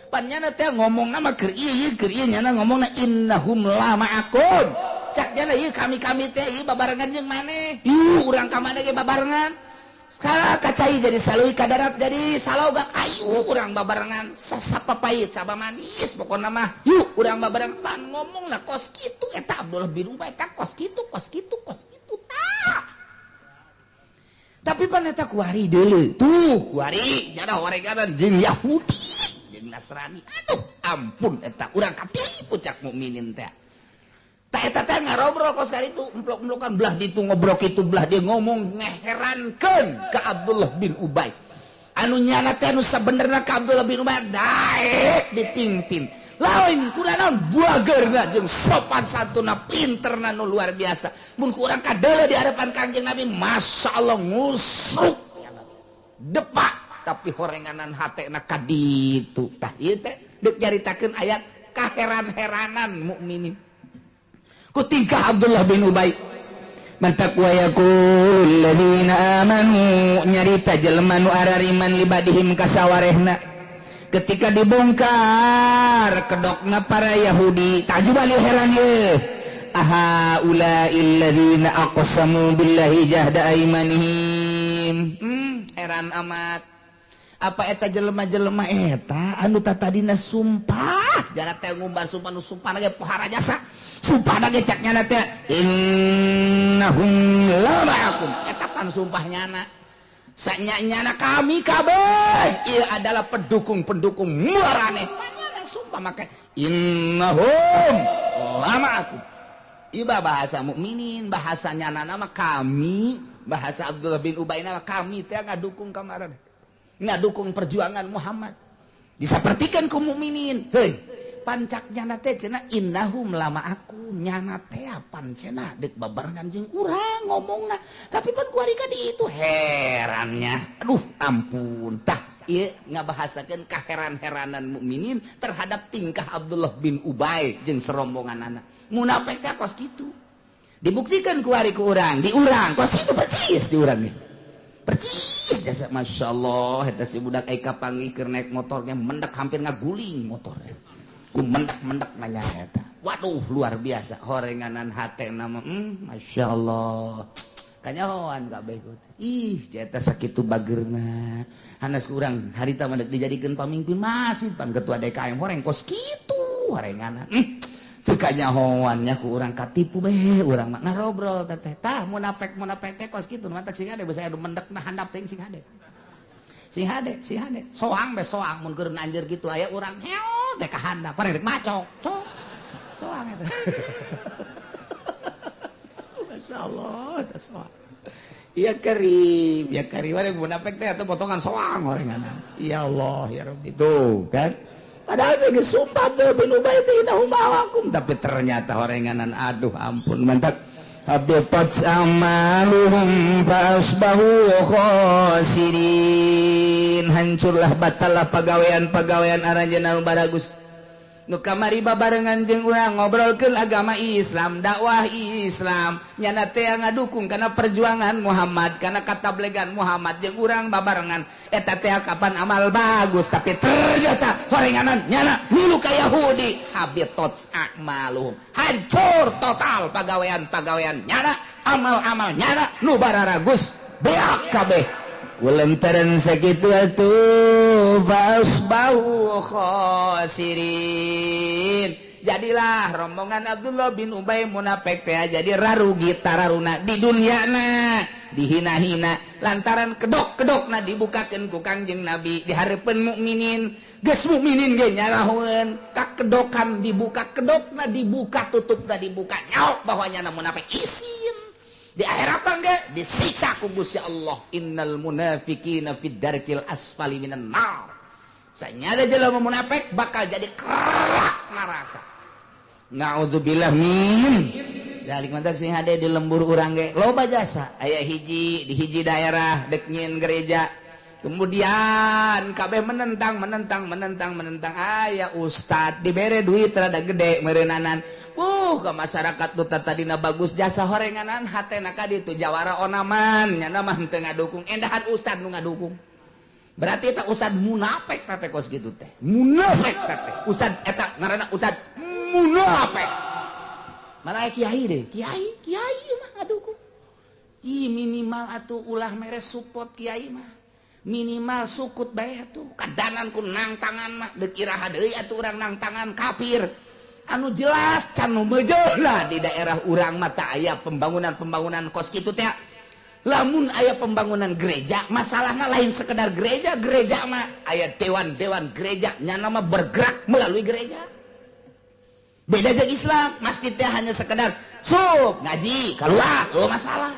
Pan nyana teh ngomongna mah keur ieu keur ieu nyana ngomongna innahum la ma'akum. Cak nyana ieu kami-kami teh ieu babarengan jeung maneh. Ieu urang ka maneh ge babarengan. Sekarang kacai jadi salui kadarat jadi salogak ayu urang babarengan sasapapait saba manis pokona mah yuk urang babareng pan ngomong lah kos kitu eta Abdullah bin Ubay ta kos kitu kos kitu kos kitu tah. Tapi pan eta kuari deuleu tuh kuari nyana horeganan jeung Yahudi jeung Nasrani. Aduh ampun eta urang katipu cak mukminin teh. Tak eta teh ngarobrol kos kali itu emplok-emplokan belah ditu ngobrol kitu belah dia ngomong ngeherankeun ka Abdullah bin Ubay. Anu nyana teh anu sabenerna ka Abdullah bin Ubay daek dipimpin. Lain kunaon buageurna jeung sopan santuna pinterna nu luar biasa. Mun ku urang kadeuleu di hadapan Kangjeng Nabi masyaallah ngusruk depak tapi horenganan hatena ka ditu. Tah ieu teh deuk nyaritakeun ayat kaheran-heranan mukminin. Ku tingkah Abdullah bin Ubay mantak wa yaqul ladzina amanu nyarita jelema nu arariman libadihim kasawarehna ketika dibongkar kedokna para Yahudi tajuba heran ye aha ulail ladzina aqsamu billahi jahda aimanihim. Heran amat apa eta jelema-jelema eta anu tatadina sumpah jarak teh ngumbar sumpah nu sumpah ge pohara jasa sumpah ge cak nyana teh innahum la ma'akum eta pan sumpah nyana sanya-nyana kami kabeh ieu adalah pendukung-pendukung muarane nyana sumpah maka innahum la ma'akum. Iba bahasa mukminin bahasa nyana nama kami bahasa Abdullah bin Ubay nama kami teh ngadukung kamaran ngadukung perjuangan Muhammad disapertikeun ku mukminin. Heuy pancak nyana teh cenah innahum lama aku nyana teh pan cenah deuk babarengan jeung urang ngomongna tapi pan kuari ka ditu herannya aduh ampun tah ieu ngabahasakeun kaheran-heranan mukminin terhadap tingkah Abdullah bin Ubay jeung serombonganana. Munafik teh kos kitu dibuktikan kuari ku urang di urang kos kitu persis di urang ge percis jasa masyaallah eta si budak ai kapanggih keur naik motornya mendak hampir ngaguling motornya ku mendak-mendak nanya eta. Waduh luar biasa horenganan hatena mah masyaallah kanyahoan kabeh ku. Ih eta sakitu bageurna hanas urang harita mah dijadikeun pamimpin masih pan ketua DKM horeng kos kitu horenganan. Teu kanyahoan nya ku urang katipu bae urang mah ngarobrol teh tah munafik-munafik teh kos kitu mantak sing ade basa anu mendekna handap teh sing ade. Sing hade, sing hade. Soang be soang mun keur anjir kitu aya urang heo teh ka handap rek macok. Cok. Soang eta. Masyaallah eta soang. Ya karim, ya karim, ada munafik teh atau potongan soang orenganan. Ya Allah, ya Rabbi, tuh kan. Padahal geus sumpah bin Ubay teh innahum ma'akum, tapi ternyata orenganan, aduh ampun, mantap. Habitat amaluhum fa asbahu khasirin. Hancurlah, batallah pagawean-pagawean aranjeunna nu baragus. Nu kamari babarengan jeung urang ngobrolkeun agama Islam, dakwah Islam, nyana teh ngadukung kana perjuangan Muhammad, kana katablegan Muhammad jeung urang babarengan. Eta teh kapan amal bagus, tapi ternyata horenganan nyana milu ka Yahudi. Habitat a'maluhum, hancur total pagawean-pagawean nyana, amal-amal nyana nu bararagus beak kabeh. Lantaran sakitu atuh fasbahu khasirin. Jadilah rombongan Abdullah bin Ubay munafik teh jadi rarugi tararuna di dunyana, dihina-hina lantaran kedok-kedokna dibukakeun ku Kangjeng Nabi di hareupeun mukminin. Geus mukminin ge nyarahoeun kakedokan dibuka, kedokna dibuka, tutupna dibuka, nyaok bahwa nyana munafik isin. Di akhirat ge disiksa ku Gusti Allah, innal munafiqina fid darkil asfali minan nar. Sanyada jelema munafik bakal jadi kerak neraka. Naudzubillah min dalik. Mantak sing hade di lembur urang ge loba jasa. Aya hiji di hiji daerah dek nyieun gereja, kemudian kabeh menentang, menentang, menentang, menentang. Aya ustad dibere duit rada gede meureunanan ke masyarakat nu tadina bagus jasa, horenganan hatena ka ditu jawara onaman, nyana mah teu ngadukung, endahan ustad nu ngadukung. Berarti eta ustad munafik teh, kos kitu teh munafik teh ustad, eta ngaranna ustad munafik. Malah kiai deh, kiai, kiai mah ngadukung. Ih, minimal atuh ulah mere support, kiai mah minimal sukut bae atuh. Kadanan ku nang tangan mah deuk iraha deui atuh urang nang tangan kafir anu jelas can nu lah. Di daerah urang mah teu aya pembangunan-pembangunan kos kitu teh. Lamun aya pembangunan gereja, masalahnya lain sekedar gereja. Gereja mah aya dewan-dewan gereja, nyana mah bergerak melalui gereja. Beda jeung Islam, masjid teh hanya sekedar sup ngaji keluar. Oh, masalah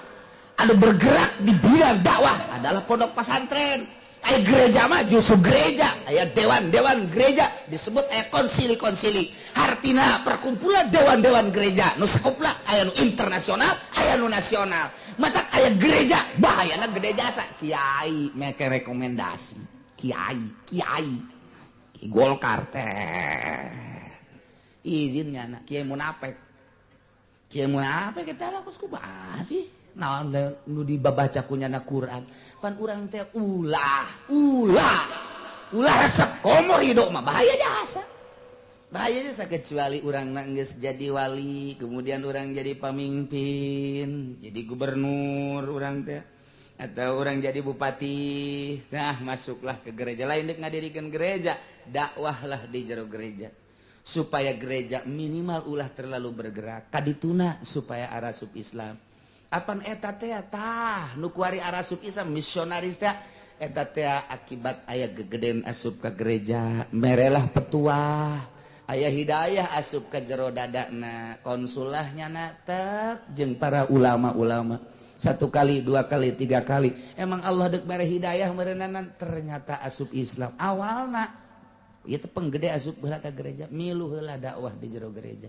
anu bergerak di bidang dakwah adalah pondok pesantren. Aya gereja mah justru gereja aya dewan-dewan gereja, disebut aya konsili-konsili, hartina perkumpulan dewan-dewan gereja nu sakupla, aya nu internasional, aya nu nasional. Matak aya gereja bahayana gede jasa. Kiai make rekomendasi, kiai, kiai Golkar teh izinnya na kiai munafik, kiai munafik. Kita lah kos kumaha sih, naon nu dibabaca ku nyana Quran? Pan urang teh ulah, ulah, ulah resep komor hidup mah, bahaya jasa, bahaya jasa, kecuali urang geus jadi wali, kemudian urang jadi pemimpin, jadi gubernur urang teh atau urang jadi bupati. Nah, masuklah ke gereja, lain dek ngadirikan gereja, dakwahlah di jero gereja supaya gereja minimal ulah terlalu bergerak kadituna supaya arasup Islam. Apan eta teh, tah nu kuari arasup Islam, misionaris teh, eta teh akibat aya gegeden asup ke gereja, merelah petuah, aya hidayah asup ke jero dadana, konsulahnya na tek jeung para ulama-ulama satu kali, dua kali, tiga kali. Emang Allah dek mere hidayah merenanan, ternyata asup Islam. Awalna itu penggede asup heula ka gereja, milu heula dakwah di jero gereja.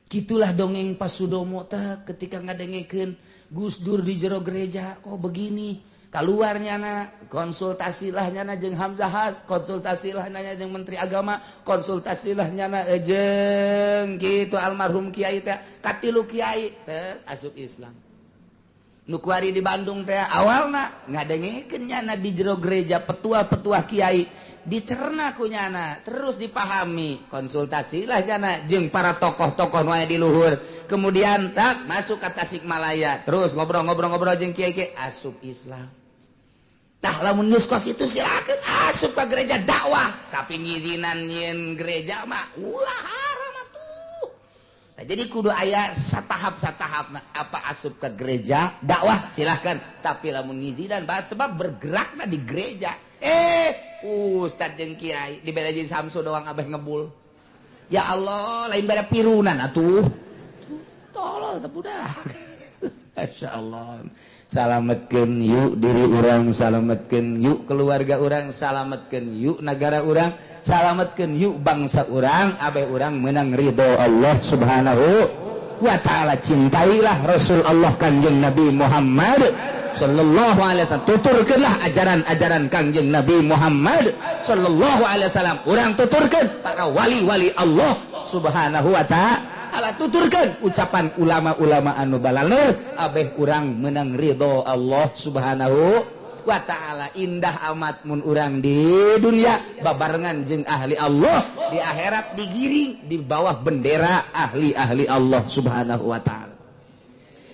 Gitulah dongeng Pak Sudomo teh ketika ngadengekeun Gus Dur di jero gereja kok begini, keluarnya na konsultasilah nyana jeung Hamzah Haz, konsultasilah nyana jeung Menteri Agama, konsultasilah nyana jeung gitu almarhum kiai teh, katilu kiai teh asup Islam. Nu kuari di Bandung teh awalna ngadengekeun nyana di jero gereja petua-petua kiai, dicerna ku nyana, terus dipahami, konsultasilah nyana jeung para tokoh-tokoh nu aya di luhur, kemudian tak masuk ke Tasikmalaya, terus ngobrol-ngobrol-ngobrol jeung kiai-kiai, asup Islam. Tah, lamun geus kos itu silakan asup ke gereja, dakwah, tapi ngizinan nyieun gereja mah ulah, haram atuh. Nah, jadi kudu aya satahap satahap. Nah, apa asup ke gereja dakwah silahkan, tapi lamun ngizinan bahas sebab bergerakna di gereja, ustad jeung kiai dibere jeung Samsu doang abeh ngebul. Ya Allah, lain bare pirunan atuh, tolol teh budak. Masya Allah. Salametkeun yuk diri urang, salametkeun yuk keluarga urang, salametkeun yuk negara urang, salametkeun yuk bangsa urang, abeh urang menang ridho Allah Subhanahu wa ta'ala. Cintailah Rasul Allah Kanjeng Nabi Muhammad sallallahu alaihi wasallam, tuturkeunlah ajaran-ajaran Kanjeng Nabi Muhammad sallallahu alaihi wasallam. Urang tuturkeun para wali-wali Allah Subhanahu wa ta'ala, tuturkan ucapan ulama-ulama anu balaleur, abeh urang menang ridho Allah Subhanahu wa ta'ala. Indah amat mun urang di dunia babarengan jeung ahli Allah, di akhirat digiring di bawah bendera ahli-ahli Allah Subhanahu wa ta'ala.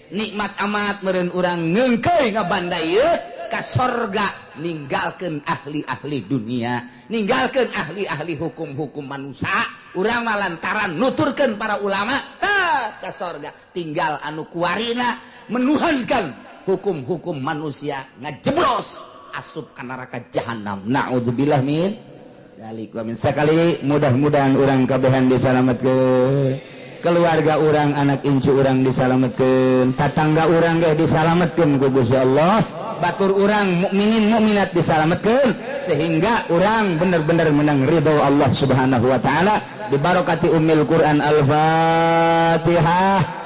Nikmat amat meureun urang ngeungkeuy ngabanda ieu ka sorga, ninggalkeun ahli-ahli dunia, ninggalkeun ahli-ahli hukum-hukum manusia. Urang mah lantaran nuturkeun para ulama tah ka sorga, tinggal anu kuarina menuhankan hukum-hukum manusia, ngajeblos asup ka neraka jahanam. Naudzubillah min dzalik. Wa min sakali mudah-mudahan urang kabehan disalametkeun, keluarga urang, anak incu urang disalametkeun, tatangga urang ge disalametkeun ku Gusti Allah, batur urang mukminin mukminat disalametkeun, sehingga urang bener-bener menang ridho Allah Subhanahu wa ta'ala. Dibarokati Ummil Quran. Al-Fatihah.